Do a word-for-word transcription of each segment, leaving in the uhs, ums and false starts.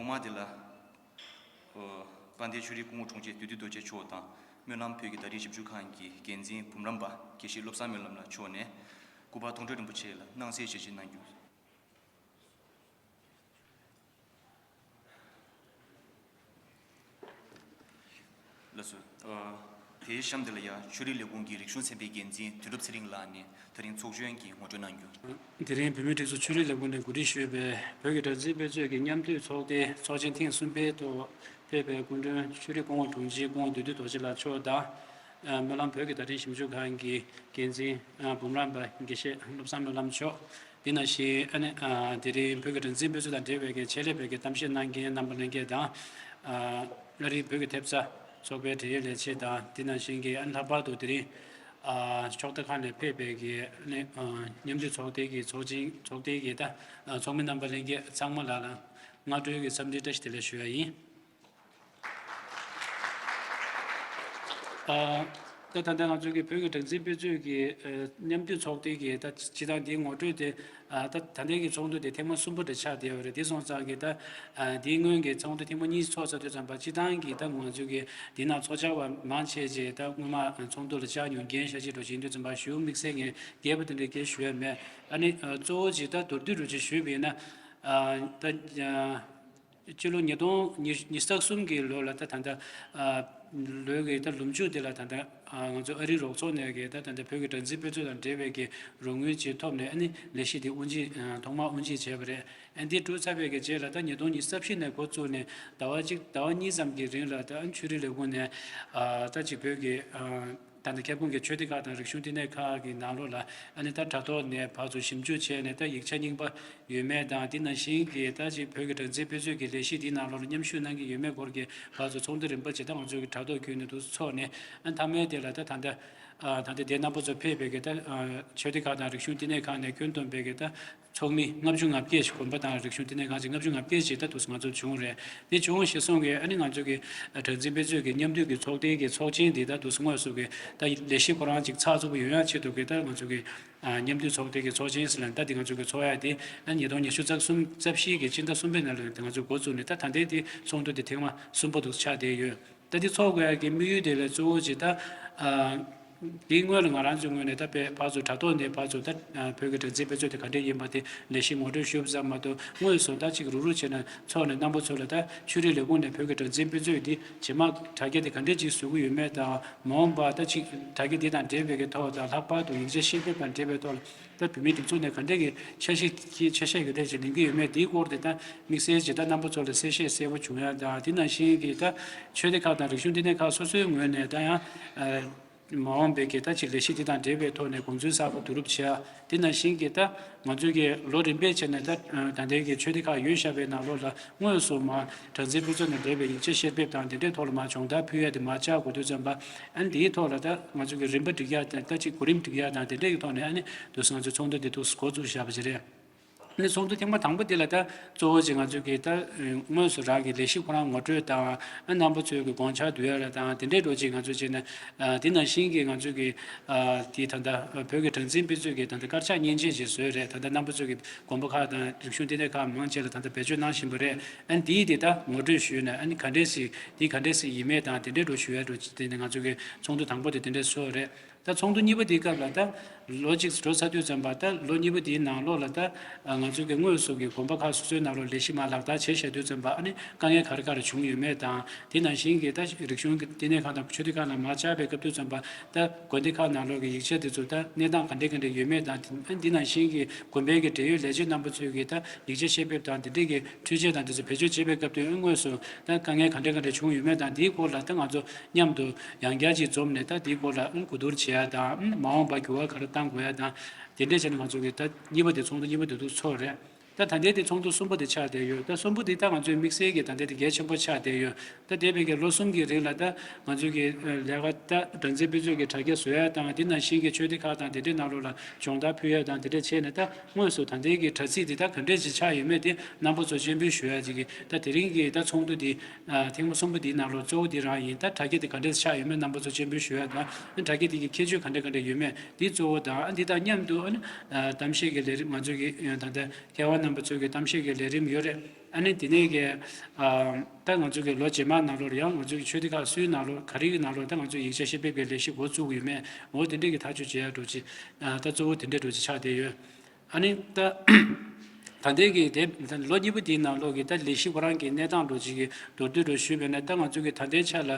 འོག་མ་དེ་ལ། ཨོ། དཔལ་ལྡན་ཆོས་རིག་སྐུ་ངོ་དྲུང་ཆེ་བདུད་འདུལ་རྡོ་རྗེ་མཆོག་དང་སྨོན་ལམ་བོད་ཀྱི་བརྡ་འཕྲིན་ཞིབ་འཇུག་ཁང་གི་འགན་འཛིན་འབུམ་རམས་པ་དགེ་བཤེས་བློ་བཟང་སྨོན་ལམ་ལགས་མཆོག་ནས་སྐུ་པར་མཐོང་གྲོལ་རིན་པོ་ཆེ་ལ་སྣང་གསལ་ཞལ་བཞེས་གནང་རྒྱུ། ལགས་སོ། ཨ། དེའི་གཤམ་དེ་ལ་ཡང་ཆོས་རིག་ལས་ཁུངས་ཀྱི་རིག་གཞུང་ཚན་པའི་འགན་འཛིན་དོན་གྲུབ་ཚེ་རིང་ལགས་ནས་དེ་རིང་ཚོགས་བྱོན་གྱི་ངོ་སྤྲོད་གནང་རྒྱུ། དེ་རིང་བོད་མིའི་སྒྲིག་འཛུགས་ཆོས་རིག་ལས་ཁུངས་ནས་གོ་སྒྲིག་ཞུས་པའི་བོད་ཀྱི་སྦྲག་འཛིན་དཔེ་མཛོད་ཀྱི་མཉམ་འདུས་ཚོགས་སྡེའི་ཚོགས་ཆེན་ཐེངས་གསུམ་པའི་ཐོག་ཕེབས་པའི་སྐུ་མགྲོན་ཆོས་རིག་སྐུ་ངོ་དྲུང་ཆེ་སྐུ་ངོ་བདུད་འདུལ་རྡོ་རྗེ་ལགས་མཆོག་དང་། ཨ། སྨོན་ལམ་བོད་ཀྱི་བརྡ་འཕྲིན་ཞིབ་འཇུག་ཁང་གི་འགན་འཛིན། ཨ། འབུམ་རམས་པ་དགེ་བཤེས་བློ་བཟང་སྨོན་ལམ་མཆོག་དེ་ནང་བཞིན་ཨ་ནི། ཨ། དེ་རིང་བོད་ཀྱི་སྦྲག་འཛིན་དཔེ་མཛོད་དང་འབྲེལ་བའི་གི་ཆེད་ལས་པའི་གི་གཏམ་བཤད་གནང་མཁན་རྣམ་པ་ལྷན་རྒྱས་དང་། ཨ། ཨ་རིའི་བོད་ཀྱི་ཐེབས་རྩ་ཚོགས་པའི་འབྲེལ་ཡོད་ལས་བྱེད་དང་དེ་ནང་བཞིན་གྱི་ཨ་ནི་ལྷག་པར་དུ་དེ་རིང་། ཨ། ཕྱོགས་མཐའ་ཁག་ནས་ཕེབས་པའི་གི་ཨ་ནི། ཨ། མཉམ་འདུས་ཚོགས་སྡེ་གི་ཚོགས་ཆེན་ཚོགས་སྡེ་གི་ད། ཨ། ཚོགས་མི་རྣམ་པ་ལྷན་རྒྱས་ཚང་མ་ལ་ལ་སྔ་དྲོའི་གི་འཚམས་འདྲི་བཀྲ་ཤིས་བདེ་ལེགས་ཞུ་ཡ་ཡིན། ཨ། ད་ད་ལྟ་ང་ཚོའི་གི་བོད་ཀྱི་སྦྲག་འཛིན་དཔེ་མཛོད་ཀྱི། ཨ། མཉམ་འདུས་ཚོགས་སྡེ་གི་ད་སྤྱི་བཏང་འདིའི་ངོ་སྤྲོད་དེ། ཨ། ད་ད་ལྟའི་གི་ཚོགས་འདུ་དེ་ཐེངས་མ་གསུམ་པ་དེ་ཆགས་བསྡད་ཡོད་རེད། དེ་སོང་ཙང་གི་ད། ཨ། འདིའི་སྔོན་གྱི་ཚོགས་འདུ་ཐེངས་མ་གཉིས་ཚོགས་ཚར་དུས་ཙམ་པ་སྤྱི་བཏང་གི་ད་ང་ཚོའི་གི་འདི་ནང་ཚོགས་བཅར་བ་མང་ཆེ་ཆེ་ད་སྔོན་མ་ཚོགས་འདུ་ལ་བཅར་མྱོང་མཁན་ཤ་ཅིག་འགྲོ་བཞིན་དུས་ཙམ་པ་ཞུ་དམིགས་བསལ་ངས་རྒྱས་པ་དེ་འདྲའི་སྐད་ཞུ་ཡ་མེད། ཨ་ནི། ཨ། གཙོ་བོ་ཅིག་ད་མདོར་བསྡུས་འདྲ་ཅིག་ཞུས་པ་ཡིན་ན། ཨ། ད། ཨ། སྤྱི་ལོ་ཉིས་སྟོང་ཉི་ཤུ་རྩ་གསུམ་གྱི་ལོ་ལ་ད་ད་ལྟ། ཨ། ལོའི་གི་ད་ལོ་མཇུག་དེ་ལ་ད་ལྟ། ཨ། ང་ཚོ་ཨ་རིའི་རོགས་ཚོགས་ནས་གི་ད་ད་ལྟ་བོད་ཀྱི་སྦྲག་འཛིན་དཔེ་མཛོད་དང་འབྲེལ་བའི་གི་རོགས་དངུལ་ཅིག་ཐོབ་ནས་ཨ་ནི་ལས་གཞི་དེ་དབུ་འབྱེད། ཨ། ཐོག་མར་དབུ་འབྱེད་བྱས་པ་རེད། ཨ། འདི་གྲུབ་ཚར་བའི་གི་རྗེས་ལ་ད་ཉིས་སྟོང་ཉི་ཤུ་རྩ་བཞི་ནས་འགོ་བཙུགས་ནས་ཟླ་བ་གཅིག་ཟླ་བ་གཉིས་ཙམ་གྱི་རིང་ལ་ད་ཨ་ནི་ཆོས་རིག་ལས་ཁུངས་ནས། ཨ། ད་ཅིག་བོད་ཀྱི། ཨ། ད་ལྟ་ཁྱབ་ཁོངས་ཀྱི་ཆོས་སྡེ་ཁག་དང་རིག་གཞུང་བསྟི་གནས་ཁག་གི་ནང་ལོགས་ལ་ཨ་ནི་ད་དྲ་ཐོག་ནས་ཕར་ཚུར་ཞིབ་འཇུག་བྱས་ནས་ད་ཡིག་ཆ་རྙིང་པ་ཡོད་མེད་དང་དེ་ནང་བཞིན་གྱི་ད་ཅིག་བོད་ཀྱི་སྦྲག་འཛིན་དཔེ་མཛོད་ཀྱི་ལས་གཞི་འདིའི་ནང་ལོགས་ལ་མཉམ་ཞུགས་གནང་གི་ཡོད་མེད་སྐོར་གྱི་ཕར་ཚུར་ཚོགས་འདུ་རིམ་པ་ཇི་ལྟར་ང་ཚོའི་གི་དྲ་ཐོག་བརྒྱུད་ནས་འདུག་ཚོགས་ནས། ཨ། མཐའ་མའི་དེ་ལ་ད་ད་ལྟ། ཨ། ད་ལྟ་དེ་རྣམ་པ་ཚོ་ཕེབས་པའི་གི་ད། ཨ། ཆོས་སྡེ་ཁག་དང་རིག་གཞུང་བསྟི་གནས་ཁག་ནས་སྐྱོན་བཏོན་པའི་གི་ད། ཚོགས་མི་ལྔ་བཅུ་ང་བརྒྱད་ཞིག་དགོན་པ་དང་རིག་གཞུང་བསྟི་གནས་ཁང་ཞིག་ལྔ་བཅུ་ང་བརྒྱད་ཞིག་ད་དུས་སུ་ང་ཚོར་བྱུང་རེད། དེ་བྱུང་ཞེས་གསུངས་གི་ཨ་ནི་ང་ཚོ་གི་སྦྲག་འཛིན་དཔེ་མཛོད་ཀྱི་མཉམ་འདུས་ཀྱི་ཚོགས་སྡེ་གི་ཚོགས་ཆེན་དེ་ད་དུས་སུ་དངོས་སུ་གི་ད་ལས་གཞི་ཁོ་རང་ཅིག་ཚགས་ཚུད་པོ་ཡོང་ཡ་ཆེད་དུ་གི་ད་ང་ཚོ་གི། ཨ། མཉམ་འདུས་ཚོགས་སྡེ་གི་ཚོགས་ཆེན་ཟེར་ལ་ད་དེ་ང་ཚོ་གི་ཚོགས་ཡ་དེ་ཨ་ཉིས་སྟོང་ཉི་ཤུ་རྩ་གསུམ་རྩ་བཞི་གི་སྤྱི་ཟླ་གསུམ་པའི་ནང་ལ་དེ་ང་ཚོ་འགོ་བཙུགས་ནས་ད་ད་ལྟའི་དེ་ཚོགས་འདུ་དེ་ཐེངས་མ་གསུམ་པ་དུ་ཆགས་བསྡད་ཡོད། ད་འདི་ཚོགས་དགོས་ཡ་གི་དམིགས་ཡུལ་དེ་ལས་གཙོ་བོ་ཅིག་ད། ཨ། འདིའི་སྔོན་ལ་ང་རང་ཚོའི་ངོས་ནས་ད་དཔེ་ཕར་ཚུར་དྲ་ཐོག་ནས་ཕར་ཚུར་ད། ཨ། བོད་ཀྱི་སྦྲག་འཛིན་དཔེ་མཛོད་དེ་ག་འདྲས་ཡིན་པ་དེ་ལས་གཞི་ངོ་སྤྲོད་ཞུས་པ་ཙམ་མ་གཏོགས་དངོས་སུ་ད་ཅིག་རུག་རུག་བྱས་ནས་ཚོགས་ནས་རྣམ་པ་ཚོ་ལ་ད་ཆོས་རིག་ལས་ཁུངས་ནས་བོད་ཀྱི་སྦྲག་འཛིན་དཔེ་མཛོད་འདི་རྗེས་མ་དྲ་རྒྱ་དེ་ག་འདྲས་ཅིག་བཟོ་གི་ཡོད་མེད་དང་མ་འོངས་པ་ད་ཅིག་དྲ་རྒྱ་འདི་དང་འབྲེལ་བའི་གི་ཐོག་དང་ལྷག་པར་དུ་ཡིག་ཆ་བཤེར་འབེབས་དང་འབྲེལ་བའི་ཐོག་ལ་ད་བོད་མིའི་སྒྲིག་འཛུགས་ནས་ག་འདྲས་ཀྱི་འཆར་གཞི་གི་འཆར་གཞི་ག་འདྲས་ཅིག་ལེན་གྱི་ཡོད་མེད་འདིའི་སྐོར་དེ་ད་དམིགས་བསལ་ཅིག་ད་རྣམ་པ་ཚོ་ལ་གསལ་བཤད་གསལ་པོ་བྱུང་ཡ་དང་དེ་ནང་བཞིན་གྱི་ད་ཆོས་སྡེ་ཁག་དང་རིག་གཞུང་བསྟི་གནས་ཁག་སོ་སོའི་ངོས་ནས་ད་ཡང་། ཨ། མ་འོངས་པའི་གི་ད་ཅིག་ལས་གཞི་འདི་དང་འབྲེལ་བའི་ཐོག་ནས་དགོངས་ཚུལ་གསར་པ་བསྡུ་རུབ་བྱེད་ཡ། དེ་ནང་བཞིན་གྱི་ད་ང་ཚོའི་གི་ལོ་རིམ་པས་བྱས་ནས་ད་ད་ལྟའི་གི་ཆོས་སྡེ་ཁག་ཡོད་བཞག་པའི་ནང་ལོགས་ལ་དངོས་སུ་མ་སྦྲག་འཛིན་དཔེ་མཛོད་ནས་འབྲེལ་བའི་ཡིག་ཆ་བཤེར་འབེབས་དང་དེ་འདྲའི་ཐོག་ལ་མ་སྦྱོང་བརྡར་ཕུལ་ཡ་དེ་མ་བཅར་དགོས་དུས་ཙམ་པ། ཨ་ནི་འདིའི་ཐོག་ལ་ད་ང་ཚོའི་གི་རིམ་པ་སྒྲིག་ཡ་དང་ད་ཅིག་གོ་རིམ་སྒྲིག་ཡ་དང་དེ་འདྲའི་གི་ཐོག་ནས་ཨ་ནི་དུས་སུ་ང་ཚོའི་ཚོགས་འདུ་འདི་དུས་སུ་འགོ་བཙུགས་བཞག་པ་ཅིག་རེད། ནི་ཚོགས་འདུ་ཐེངས་མ་དང་པོ་འདི་ལ་ད་གཙོ་བོ་ཅིག་ང་ཚོས་ཀྱི་ད་དངོས་སུ་རང་གི་ལས་གཞི་ཁོ་རང་ངོ་སྤྲོད་དང་རྣམ་པ་ཚོས་ཀྱི་དགོངས་འཆར་བསྡུ་ཡ་ལ་དང་དེ་འདྲའི་འགྲོ་ཅིག་ང་ཚོས་བྱས་ན། དེ་ནང་བཞིན་གྱི་ང་ཚོས་ཀྱི་དེ་ད་ལྟ་བོད་ཀྱི་སྦྲག་འཛིན་དཔེ་མཛོད་ཀྱི་ད་ལྟ་དཀར་ཆག་མཉེན་ཆས་ཅིག་བཟོས་རེད། ད་ལྟ་རྣམ་པ་ཚོས་ཀྱི་དགོན་པ་ཁག་དང་རིག་གཞུང་ལྟེ་གནས་ཁག་མང་ཆེ་ལ་ད་ལྟ་བེད་སྤྱོད་གནང་བཞིན་པ་རེད། ཨ་ནི་དེའི་དེ་ད་ངོ་སྤྲོད་ཞུས་ན་ཨ་ནི་ག་འདྲས་སེ་དེ་ག་འདྲས་སེ་ཡིན་མེད་དང་དེ་འདྲའི་འགྲོ་ཞུ་ཡ་འགྲོ་དེ་ནི་ང་ཚོས་ཀྱི་ཚོགས་འདུ་དང་པོ་དེ་དེ་འདྲས་བཟོས་རེད། ད་ཚོགས་འདུ་གཉིས་པ་དེའི་སྐབས་ལ་ད་ལོ་གཅིག་འགྲོ་ཚར་དུས་ཙམ་པ་ད་ལོ་གཉིས་པ་དེའི་ནང་ལོགས་ལ་ད་ང་ཚོའི་གི་དངོས་སུ་གི་དགོན་པ་ཁག་སོ་སོའི་ནང་ལོགས་ལས་གཞི་མར་ལག་བསྟར་བྱས་བཞག་དུས་ཙམ་པ་ཨ་ནི་དཀའ་ངལ་ག་རེ་ག་རེ་བྱུང་ཡོད་མེད་དང་དེ་ནང་བཞིན་གི་ད་རིག་གཞུང་གི་བསྟི་གནས་ཁག་དང་ཆོས་སྡེ་ཁག་ནང་མར་བཅར་བའི་སྐབས་དུས་ཙམ་པ་ད་དགོན་སྡེ་ཁག་ནང་ལོགས་ཀྱི་ཡིག་ཆ་དེ་ཚོ་ད་གནས་སྟངས་ག་འདྲས་ག་འདྲས་ཡོད་མེད་དང་དེ་དེ་ནང་བཞིན་གི་དགོན་པའི་གི་འབྲེལ་ཡོད་ལས་བྱེད་རྣམ་པ་ཚོས་གི་ད་ཡིག་ཆ་བཤེར་འབེབས་དང་དེ་འདྲས་གི་འཕྲུལ་ཆས་དང་དེ་ཚོ་བེད་སྤྱོད་བྱེད་པའི་སྐབས་དུས་དངོས་སུ་ད་དཀའ་ངལ་ག་འདྲས་ག་འདྲས་བྱུང་ཡོད་མེད་དང་དེའི་སྐོར་ལ་ད་ང་ཚོ་མཉམ་དུ་ཡང་བསྐྱར་ཅིག་འཛོམས་ནས་ད་དེའི་སྐོར་ལ་གོ་བསྡུར་བྱེད་ཡ་དང་མ་འོངས་པར་འགྱུར་བ་ག་རེ་གཏང་དགོས་ཡ་དང་དེ་འདྲས་བྱས་ནས་ང་ཚོ་གི་ད་གཉིས་པ་དེ་ཚོགས་འདུ་གཉིས་པ་དེ་འདུག་ཚོགས་རེད། ད་ད་ལྟའི་དེ་ཚོགས་འདུ་གསུམ་པ་དེ་ཆགས་བསྡད་ཡོད། ད་གསུམ་པ་དེ་ད་ང་ཚོའི་དམིགས་བསལ་གྱི་ད་ལྟའི་དེ་གལ་ཆེན་པོ་ཆགས་བསྡད་ཡོད། ད་འདས་པའི་གི་ལོ་གསུམ་གྱི་རིང་ལ་ད་ང་ཚོའི་གི་ལས་ཀ་ད་སྦྲག་འཛིན་དཔེ་མཛོད་ཀྱི་དྲ་རྒྱ་བཟོ་ཡ་དང་དེ་ནང་བཞིན་གྱི་ཆོས་སྡེ་ཁག་དང་དེ་འདྲའི་ནང་ལོགས་ལ་སྦྱོང་བརྡར་ཕུལ་ཡ་དང་དེ་འདྲས་བྱས་ནས་ད་དངོས་སུ་ད་ལྟའི་གི་དྲ་ཚིགས་འདི་ད་ག་འདྲས་ཅིག་ཆགས་ཡོད་མེད་དེ་རྣམ་པ་ཚོ་སྤྱན་འབུལ་ཞུ་ཡ་ཅིག་གི་ད་དེ་རིང་གི་ད་ཚོགས་འདུ་འདི་ཨ་ཐེངས་མ་གསུམ་པ་འདིའི་ནང་ལོགས་གཙོ་བོ་འདི་རང་ཡིན། ད་དྲ་རྒྱ་དེ་ག་འདྲས་ཆགས་ཡོད་མེད་རྣམ་པ་ཚོ་སྤྱན་འབུལ་ཞུ་ཡ་དང་དྲ་རྒྱ་དེ་གི་ཁྱད་ཆོས་ག་འདྲས་ག་འདྲས་ཡོད་མེད་འདི་གཙོ་བོ་དང་ཨ་འདི་དང་མཉམ་དུ་ཨ་ནི་ཨ་གཏམ་བཤད་ཀྱི་ལས་རིམ་ང་ཚོའི་གི་ད་ལྟ་མཁས་དབང་རྣམ་པ་ཚོའི་གི་གཏམ་བཤད་ཀྱི་ལས་རིམ་ཡོད་རེད། ཨ་ནི་དེ་ནས་ཀྱི་ཨ་ད་ང་ཚོ་གི་ལོ་རྗེས་མ་ནང་ལོགས་ཡང་ང་ཚོ་གི་ཆོས་སྡེ་ཁག་སུའི་ནང་ལོགས་ག་རེ་གི་ནང་ལོགས་ད་ང་ཚོ་ཡིག་ཆ་བཤེར་འབེབས་ཀྱི་ལས་གཞི་འགོ་བཙུགས་ཡོད་མེད་འོ་དེ་འདྲས་ཀྱི་ཐག་གཅོད་བྱེད་ཡ་འགྲོ་ཅི། ད་གཙོ་བོ་དེ་འདྲས་འགྲོ་ཅི་ཆགས་བསྡད་ཡོད། ཨ་ནི་ད་ད་ལྟའི་གི་དེ་ལོ་གཉིས་པོ་དེའི་ནང་ལོགས་ཀྱི་ད་ལས་གཞི་ཁོ་རང་གི་གནས་སྟངས་འགྲོ་ཅི་གི་མདོར་བསྡུས་འགྲོ་ཞུས་པས་ན། ད་ང་ཚོ་གི་ད་ལྟའི་ཆ་ལ་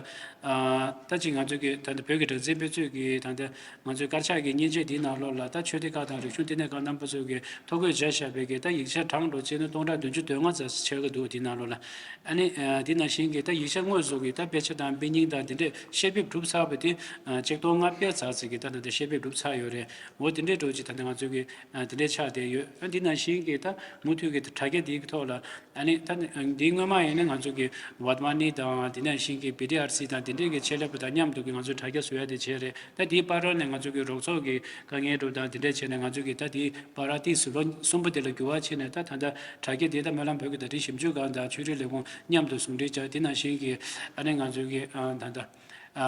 ཨ་ད་ཅིག་ང་ཚོ་གི་ད་ལྟ་བོད་ཀྱི་སྦྲག་འཛིན་དཔེ་མཛོད་ཀྱི་ད་ལྟ་ང་ཚོའི་དཀར་ཆག་གི་མཉེན་ཆས་འདིའི་ནང་ལོགས་ལ་ད་ཆོས་སྡེ་ཁག་དང་རིག་གཞུང་བསྟི་གནས་ཁག་རྣམ་པ་ཚོ་གིས་ཐོ་འགོད་བྱས་བཞག་པའི་གི་ད་ཡིག་ཆ་གྲངས་འགྲོ་བྱས་ན་སྟོང་ཕྲག་བདུན་ཅུ་དོན་ལྔ་ཙམ་ཆགས་ཀྱི་འདུག་དེའི་ནང་ལོགས་ལ། ཨ་ནི་ཨ་དེ་ནང་བཞིན་གྱི་ད་ཡིག་ཆ་དངོས་སུ་གི་ད་དཔེ་ཆ་དང་དཔེ་རྙིང་དང་དེ་འདྲས་བཤེར་འབེབས་གྲུབ་ཚར་བ་དེ་ཨ་ཆིག་སྟོང་ལྔ་བརྒྱ་ཙམ་ཞིག་གི་ད་ད་ལྟ་བཤེར་འབེབས་གྲུབ་ཚར་ཡོད་རེད། འོ་དེ་འདྲས་འགྲོ་ཅི་ད་ལྟ་ང་ཚོ་གི་ཨ་དེ་འདྲས་ཆགས་བསྡད་ཡོད། ཨ་དེ་ནང་བཞིན་གྱི་ད་མུ་མཐུད་ཀྱི་དྲ་རྒྱ་དེའི་ཐོག་ལ་ཨ་ནི་ད་འདི་སྔོན་མ་ཡིན་ན་ང་ཚོ་གི་ཝར་ཏ་མ་ནི་དང་དེ་ནང་བཞིན་གྱི་བི་ཊི་ཨར་སི་དང་དེ་འདྲས་ཀྱི་ཆེད་ལས་པ་དང་མཉམ་དུ་གི་ང་ཚོ་དྲ་རྒྱ་བཟོ་ཡ་དེ་བྱས་རེད། ད་དེའི་བར་ནས་ང་ཚོ་གི་རོགས་ཚོགས་ཀྱི་དཀའ་ངལ་སྒྲུབ་དང་དེ་འདྲས་བྱས་ནས་ང་ཚོ་གི་ད་དེའི་བར་ཏིས་ལོ་གསུམ་པ་དེ་ལ་འགྱུར་བ་ཕྱིན་ནས་ད་ད་ལྟ་དྲ་རྒྱ་དེ་ད་སྨོན་ལམ་བོད་ཀྱི་དེ་འདྲའི་ཞིབ་འཇུག་ཁང་དང་ཆོས་རིག་ལས་ཁུངས་མཉམ་དུ་ཟུང་འབྲེལ་བྱས། དེ་ནང་བཞིན་གྱི་ཨ་ནི་ང་ཚོ་གི་ཨ་ད་ད་ཨ་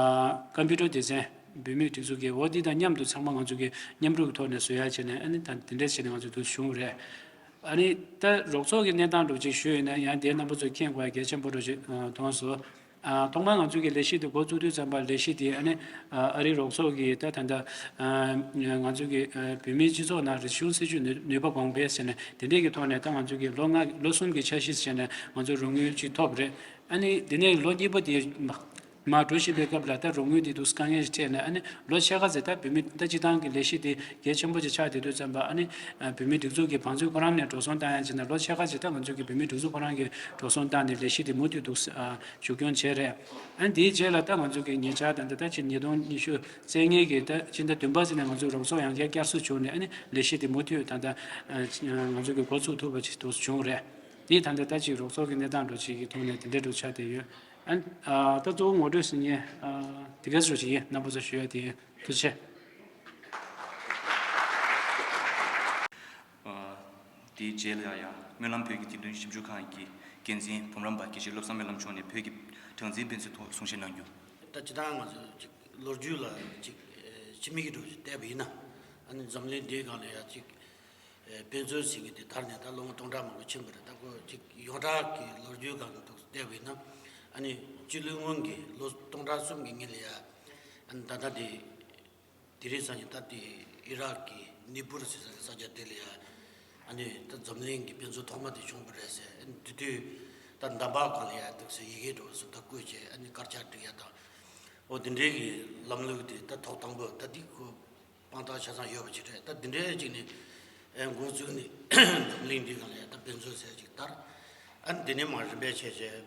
ཀམ་པུ་ཊར་སྡེ་ཚན་བུད་མེད་སྒྲིག་འཛུགས་ཀྱི་འོ་དེ་དང་མཉམ་དུ་ཚང་མ་ང་ཚོ་གི་མཉམ་རུབ་ཀྱི་ཐོག་ནས་བཟོ་ཡ་བྱས་ནས་ཨ་ནི་ད་དེ་འདྲས་བྱས་ནས་ང་ཚོ་འདུག་བྱུང་བ་རེད། ཨ་ནི་ད་རོགས་ཚོགས་ཀྱི་གནས་སྟངས་འདྲ་ཅིག་ཞུས་ཡོད་ན་ཡང་དེ་རྣམ་པ་ཚོས་མཁྱེན་དགོས་ཡ་གལ་ཆེན་པོ་འདྲ་ཅིག་ཨ་མཐོང་སོང་། ཨ་ཐོག་མར་ང་ཚོ་གི་ལས་གཞི་འདི་འགོ་བཙུགས་དུས་ཙམ་པ་ལས་གཞི་འདི་ཨ་ནི་ཨ་ཨ་རིའི་རོགས་ཚོགས་ཀྱིས་ད་ད་ལྟ་ཨ་ང་ཚོ་གི་ཨ་བོད་མིའི་སྤྱི་ཚོགས་ནང་རིག་གཞུང་སྲིད་བྱུས་ནུས་ནུས་པ་གོང་འཕེལ་ཟེར་ནས་དེ་འདྲས་ཀྱི་ཐོག་ནས་ད་ང་ཚོ་གི་ལོ་ལྔ་ལོ་གསུམ་གྱི་འཆར་གཞི་བྱས་ནས་ང་ཚོ་རོགས་དངུལ་ཅིག་ཐོབ་རེད། ཨ་ནི་དེ་ནས་ལོ་གཉིས་པ་དེ་མ་མར་འགྲོ་བཞིན་པའི་སྐབས་ལ་ད་རོགས་དངུལ་དེ་འདུག་དཀའ་ངལ་ཞིག་འཕྲད་ནས་ཨ་ནི་ལོ་ཕྱེད་ཀ་ཙམ་ད་བོད་མི་ད་སྤྱི་བཏང་གི་ལས་གཞི་དེ་གལ་ཆེན་པོ་ཅིག་ཆགས་བསྡད་དུས་ཙམ་པ་ཨ་ནི་བོད་མི་སྒྲིག་འཛུགས་ཀྱི་བང་མཛོད་ཁོ་རང་ནས་འགྲོ་སོང་བཏང་ཡ་བྱས་ན་ལོ་ཕྱེད་ཀ་ཅིག་ད་ང་ཚོ་གི་བོད་མི་སྒྲིག་འཛུགས་ཁོ་རང་གིས་འགྲོ་སོང་བཏང་ནས་ལས་གཞི་དེ་མུ་མཐུད་འདུག་ཨ་མཇུག་སྐྱོང་བྱས་རེད། ཨ་ནི་དེའི་རྗེས་ལ་ད་ང་ཚོ་གི་ཉེ་ཆར་ད་ལྟ་ད་ཕྱི་ཉིས་སྟོང་ཉི་ཤུ་རྩ་ལྔའི་གི་ད་ཕྱི་ཟླ་བདུན་པ་ཙམ་ནས་ང་ཚོ་རོགས་ཚོགས་ཡང་བསྐྱར་བསྐྱར་གསོ་བྱུང་ནས་ཨ་ནི་ལས་གཞི་དེ་མུ་མཐུད་ད་ལྟ་ང་ཚོ་གི་འགོ་ཚུགས་ཐུབ་པ་ཅིག་འདུག་བྱུང་རེད། དེ་ད་ལྟ་ད་ཅིག་རོགས་ཚོགས་ཀྱི་གནས་སྟངས་འདྲ་ཅིག་གི་ཐོག་ནས་དེ་འདྲ་འདྲ་ཆགས་བསྡད་ཡོད། ཨ་ནི་ཨ་ད་གཙོ་བོ་ངོ་སྤྲོད་ཟེར་མཁན་ཨ་དེ་ག་ཚོད་ཅིག་ཡིན། རྣམ་པ་ཚོ་ཞུ་ཡ་དེ་ཡིན། ཐུགས་རྗེ་ཆེ། ཨ་དེའི་རྗེས་ལ་ཡང་སྨོན་ལམ་བོད་ཀྱི་དེང་དུས་ཞིབ་འཇུག་ཁང་གི་འགན་འཛིན་འབུམ་རམས་པ་དགེ་བཤེས་བློ་བཟང་སྨོན་ལམ་མཆོག་ནས་བོད་ཀྱི་གྲངས་འཛིན་དཔེ་མཛོད་ཐོག་གསུང་བཤད་གནང་རྒྱུ། ད་སྤྱིར་བཏང་ང་ཚོ་ཅིག་ལོ་རྒྱུས་ལ་ཅིག་ཨེ་ཕྱི་མིག་གིས་འགྲོ་ཞིག་བལྟས་པ་ཡིན་ན་ཨ་ནི་འཛམ་གླིང་འདིའི་སྒང་ལ་ཡང་ཅིག་ཨེ་དཔེ་མཛོད་ཟེར་མཁན་དེ་དར་ནས་ད་ལོ་ངོ་སྟོང་ཕྲག་མང་པོ་ཕྱིན་པ་རེད། ད་ཁོ་ཅིག་ཡོངས་གྲགས་ཀྱི་ལོ་རྒྱུས་སྒང་ལ་འདུག་བལྟས་པ་ཡིན་ན་ཨ་ནི་སྤྱི་ལོའི་སྔོན་གྱི་ལོ་སྟོང་ཕྲག་གསུམ་གྱི་སྔོན་ལ་ཡང་ཨ་ནི་ད་ལྟ་དེ། དེ་རིང་སང་ཉིན་ད་ལྟའི་ཨི་རག་གི་ནི་པུར་ཟེར་ས་གི་ས་ཆ་དེ་ལ་ཡང་ཨ་ནི་ད་འཛམ་གླིང་གི་དཔེ་མཛོད་ཐོག་མ་དེ་བྱུང་བ་རེད་ཟེར། ཨ་ནི་དེ་དུས་ད་འདམ་བག་སྒང་ལ་ཡང་འདུག་ཟེར་ཡི་གེ་འདྲ་བོ་སུབ་ད་བརྐོས་བྱས་ཨ་ནི་དཀར་ཆག་བསྒྲིགས་ཡ་དང་། འོ་དེ་འདྲའི་གི་ལམ་ལུགས་དེ་ད་ཐོག་དང་པོ་ད་འདི་ཁོ་དཔང་རྟགས་ཆ་ཚང་ཡོད་པ་ཅིག་རེད། ད་དེ་འདྲའི་ཅིག་ནས་ཨེ་འགོ་བཙུགས་ནས་འཛམ་གླིང་འདི་སྒང་ལ་ཡང་ད་དཔེ་མཛོད་ཟེར་ཅིག་དར། ཨ་ནི་དེ་ནས་མར་རིམ་པས་བྱས་བྱས།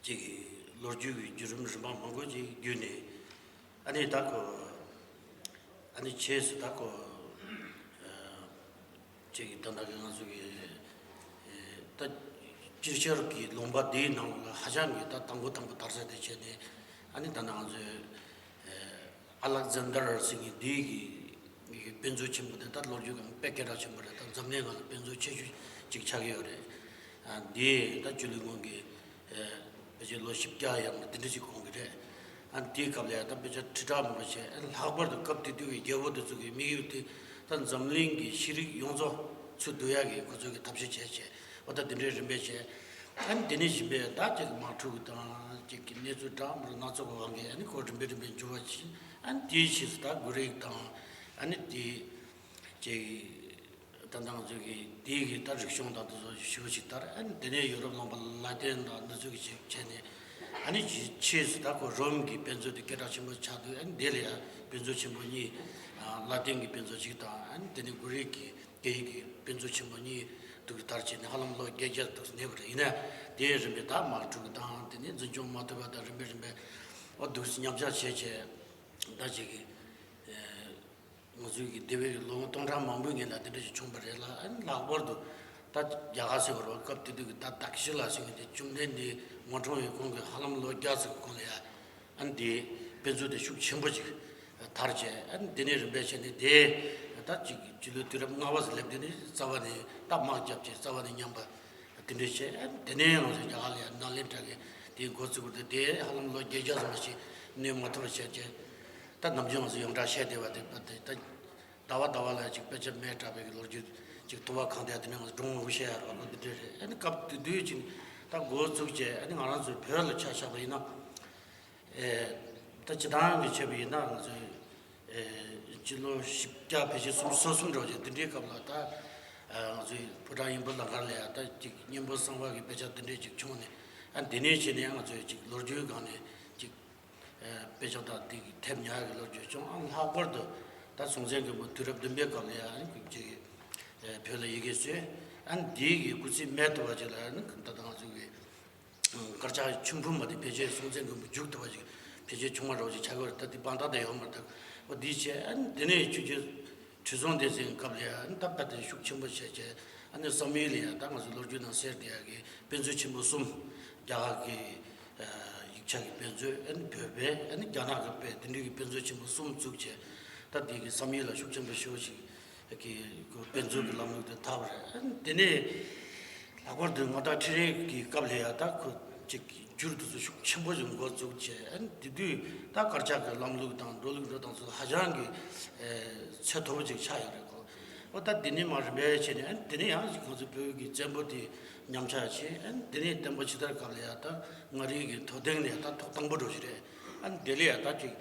ཅིག་གི་ལོ་རྒྱུས་ཀྱི་བརྒྱུད་རིམ་རིམ་པ་མང་པོ་ཅིག་བརྒྱུད་ནས་ཨ་ནི་ད་ཁོ་ཨ་ནི་ཕྱིས་སུ་ད་ཁོ་ཅིག་གི་ད་ལྟ་གི་ང་ཚོ་གི་ད་སྤྱིར་ཤར་གྱི་ལུང་པ་འདིའི་ནང་ལ་ཧ་ཅང་གི་ད་དང་པོ་དང་པོ་དར་ས་དེ་བྱས་ནས་ཨ་ནི་ད་ལྟ་ང་ཚོའི་ཨ་ལེག་ཛན་ཌར་ཟེར་མཁན་འདི་གི་དཔེ་མཛོད་ཆེན་པོ་དེ་ད་ལོ་རྒྱུས་སྒང་དཔེ་སྐད་གྲགས་ཆེན་པོ་རེད། ད་འཛམ་གླིང་སྒང་ལ་དཔེ་མཛོད་ཆེ་ཤོས་ཅིག་ཆགས་ཀྱི་ཡོད་རེད། ཨ་འདི་ད་སྤྱི་ལོའི་སྔོན་གྱི་ཨ་ཕལ་ཆེར་ལོ་བཞི་བརྒྱ་ཡང་དེ་འདྲ་ཅིག་གོང་གི་རེད། ཨ་འདིའི་སྐབས་ལ་ཡང་ད་དཔེ་ཆ་ཁྲི་ཕྲག་མང་པོ་བྱས། ཨ་ལྷག་པར་དུ་སྐབས་དེ་དུས་ཀྱི་རྒྱལ་པོ་དེ་ཚོ་གི་དམིགས་ཡུལ་དེ་ད་འཛམ་གླིང་གི་ཤེས་རིག་ཡོངས་རྫོགས་ཚུར་བསྡུ་ཡག་གི་ཁོ་ཚོ་གི་ཐབས་ཤེས་བྱས་བྱས། འོ་ད་དེ་འདྲའི་རིམ་པས་བྱས། ཨ་ནི་དེ་ནས་གཞན་པའི་ད་ཅིག་དམག་འཁྲུག་དང་ཅིག་གི་གནས་ཚུལ་འདྲ་མི་འདྲ་སྣ་ཚོགས་ཀྱི་དབང་གིས་ཨ་ནི་ཁོ་རིམ་པས་རིམ་པས་འགྱུར་བ་ཕྱིན། ཨ་ནི་དེའི་ཕྱིས་སུ་ད་གྷི་རིག་དང་ཨ་ནི་དེ་ཅིག་ད་ང་ཚོ་གི་དེའི་གི་ད་རིག་གཞུང་དང་དེ་ཚོ་ཞེ་པོ་ཅིག་དར། ཨ་ནི་དེ་ནས་ཡོ་རོབ་ནང་པ་ལ་ཏིན་དང་འདི་ཚོ་གི་ཅིག་བྱས་ནས་ཨ་ནི་ཕྱིས་སུ་ད་ཁོ་རོམ་གྱི་དཔེ་མཛོད་དེ་སྐད་གྲགས་ཆེན་པོ་ཆགས་དུས་ཨ་ནི་དེ་ལ་ཡང་དཔེ་མཛོད་ཆེན་པོ་གཉིས། ལ་ཏིན་གྱི་དཔེ་མཛོད་ཅིག་དང་ཨ་ནི་དེ་ནས་གྷི་རིག་གི་སྐད་ཡིག་གི་དཔེ་མཛོད་ཆེན་པོ་གཉིས་འདུག་དར་བྱས་ནས་ཧ་ལམ་ལོ་བརྒྱད་བརྒྱ་འདུག་གནས་པ་རེད། ཡིན་ན་དེའི་རིམ་པས་ད་དམག་འཁྲུག་དང་དེ་ནས་འཛིན་སྐྱོང་མ་ཐུབ་པ་དང་རིམ་པས་རིམ་པས་ཨོ་འདུག་ཉམས་ཆག་བྱས་བྱས་ད་ཅིག་གི་ཨེ་ང་ཚོའི་གི་འདས་པའི་ལོ་ངོ་སྟོང་ཕྲག་མང་པོའི་སྔོན་ལ་དེ་འདྲ་ཞིག་བྱུང་བ་རེད་ལ། ཨ་ནི་ལྷག་པར་དུ་ད་རྒྱ་གར་ཟེར་བ་རེད་བ། སྐབས་དེ་དུས་ཀྱི་ད་ཏག་ཤི་ལ་ཟེར་མཁན་དེ་བཅོམ་ལྡན་འདས་ངོ་འཕྲོད་པའི་གོང་གི་ཧ་ལམ་ལོ་བརྒྱ་ཙམ་གྱི་གོང་ལ་ཡ། ཨ་ནི་དེ་དཔེ་མཛོད་དེ་ཤུགས་ཆེན་པོ་ཅིག་དར་བྱས། ཨ་ནི་དེ་ནས་རིམ་པས་བྱས་ནས་དེ་ད་ཅིག་སྤྱི་ལོའི་དུས་རབས་ལྔ་པ་ཙམ་སླེབས། དེ་ནས་རྩ་བ་ནས་ད་དམག་བརྒྱབ་བྱས་རྩ་བ་ནས་ཉམས་པ་དེ་འདྲ་བྱས། ཨ་ནི་དེ་ནས་ང་ཚོ་རྒྱ་གར་ལ་ཡང་ནཱ་ལེནྡྲ་གི་དེའི་འགོ་བཙུགས་པ་དེ་དེ་ཧ་ལམ་ལོ་བརྒྱད་བརྒྱ་ཙམ་ཞིག་གནས་མ་ཐུབ་པ་བྱས་བྱས། ད་ནམ་རྒྱུན་ང་ཚོ་ཡོངས་གྲགས་བཤད་བསྡད་པ་དེ་ད་ཟླ་བ་ཟླ་བ་ལ་ཅིག་དཔེ་ཆ་མེ་དྲག་པའི་གི་ལོ་རྒྱུས་ ཅིག་ཐུབ་པ་གང་དེ་དེ་ནས་ང་ཚོ་སྒྲུང་མང་པོ་བཤད་ཡ་རེད་བ། ཁོ་འདི་འདྲ་རེད། ཨ་ནི་སྐབས་དེ་དུས་ཅིག་ད་འགོ་བཙུགས་བྱས། ཨ་ནི་ང་རང་ཚོའི་བོད་ལ་ཆ་བཞག་པ་ཡིན་ན། ཨེ། ད་སྤྱི་བཏང་གི་བྱས་པ་ཡིན་ན། ང་ཚོའི་ཨེ། སྤྱི་ལོ་བཞི་བརྒྱ་ཕལ་ཆེར་སུམ་ཅུ་སོ་གསུམ་འདྲ་བ་ཅིག་དེ་འདྲའི་སྐབས་ལ། ད་ང་ཚོའི་ཕོ་བྲང་ཡིན་པ་ལ་གར་ལ་ཡ་ད་ཅིག་གཉན་པོ་གསང་བ་གི་དཔེ་ཆ་དེ་འདྲས་ཅིག་བྱུང་ནས། ཨ་ནི་དེ་ནས་བྱས་ནས་ང་ཚོས་ཅིག་ལོ་རྒྱུས་སྒང་ནས་ཅིག་དཔེ་ཆ་དང་དེ་གི་ཐེབས་ཉར་གི་ལོ་རྒྱུས་བྱུང་། ཨ་ལྷག་པར་དུ་ད་སྲོང་བཙན་སྒམ་པོ་དུས་རབས་བདུན་པའི་སྐབས་ལ་ཡང་ཅིག་བོད་ལ་ཡི་གེ་བཟོས། ཨ་ནི་དེའི་གི་སྐུ་ཚེ་མེད་ཐུབ་པ་ཅིག་ལ་ནི་ད་ལྟ་ང་ཚོ་གི་དཀར་ཆག་ཆུ་འབུམ་མ་དེ་ཕལ་ཆེར་སྲོང་བཙན་སྒམ་པོ་མཇུག་ཐུབ་པ་ཅིག་ཕལ་ཆེར་བྱུང་བ་འདྲ་བོ་ཅིག་ཆགས་ཀྱི་ཡོད་རེད། ད་དེ་དཔང་རྟགས་དེ་ཡོད་མ་རེད། ད་འོ་དེ་བྱས། ཨ་ནི་དེ་ནས་ཆོས་རྒྱལ་ཁྲི་སྲོང་ལྡེ་བཙན་སྐབས་ལ་ཡང་ད་དཔེ་དེ་ཤུགས་ཆེན་པོ་བྱས་བྱས། ཨ་ནི་བསམ་ཡུལ་ལ་ཡང་ད་ང་ཚོ་ལོ་རྒྱུས་ནང་གསལ་བསྡད་ཡག་གི་དཔེ་མཛོད་ཆེན་པོ་གསུམ། རྒྱ་གར་གྱི་ཡིག་ཆ་གི་དཔེ་མཛོད། ཨ་ནི་བོད་པའི། ཨ་ནི་རྒྱ་ནག་གི་དཔེ། དེ་འདྲའི་གི་དཔེ་མཛོད་ཆེན་པོ་གསུམ་བཙུགས་བྱས། ད་དེ་གི་བསམ་ཡུལ་ལ་ཤུགས་ཆེན་པོ་ཞེ་པོ་ཞིག་གི་དཔེ་མཛོད་ཀྱི་ལམ་ལུགས་དེ་དར་བ་རེད། ཨ་ནི་དེ་ནས་ལྷག་པར་དུ་མངའ་བདག་ཁྲི་རལ་གྱི་སྐབས་ལ་ཡང་ད་ཁོ་ཅིག་འགྱུར་དེ་ཚོ་ཤུགས་ཆེན་པོ་ཞིག་འགོ་བཙུགས་བྱས། ཨ་ནི་དེ་དུས་ད་དཀར་ཆག་གི་ལམ་ལུགས་དང་འགྲོ་ལུགས་འགྲོ་སྟངས་ཚོ་ཧ་ཅང་གི་ཚད་མཐོ་པོ་ཅིག་ཆགས་ཡོད་རེད་ཁོ། འོ་ད་དེ་ནས་མར་རིམ་པས་བྱས་ནས། ཨ་ནི་དེ་ནས་ཡང་ང་ཚོ་བོད་ཀྱི་བཙན་པོ་དེ་ཉམས་ཆག་བྱས། ཨ་ནི་དེ་ནས་བསྟན་པ་ཇི་ལྟར་སྐབས་ལ་ཡང་ད་མངའ་རིས་ཀྱི་དོ་སྟེང་ནས་ད་ཐོག་དང་པོ་འགྲོ་གི་རེད། ཨ་ནི་དེ་ལ་ཡང་ད་ཅིག་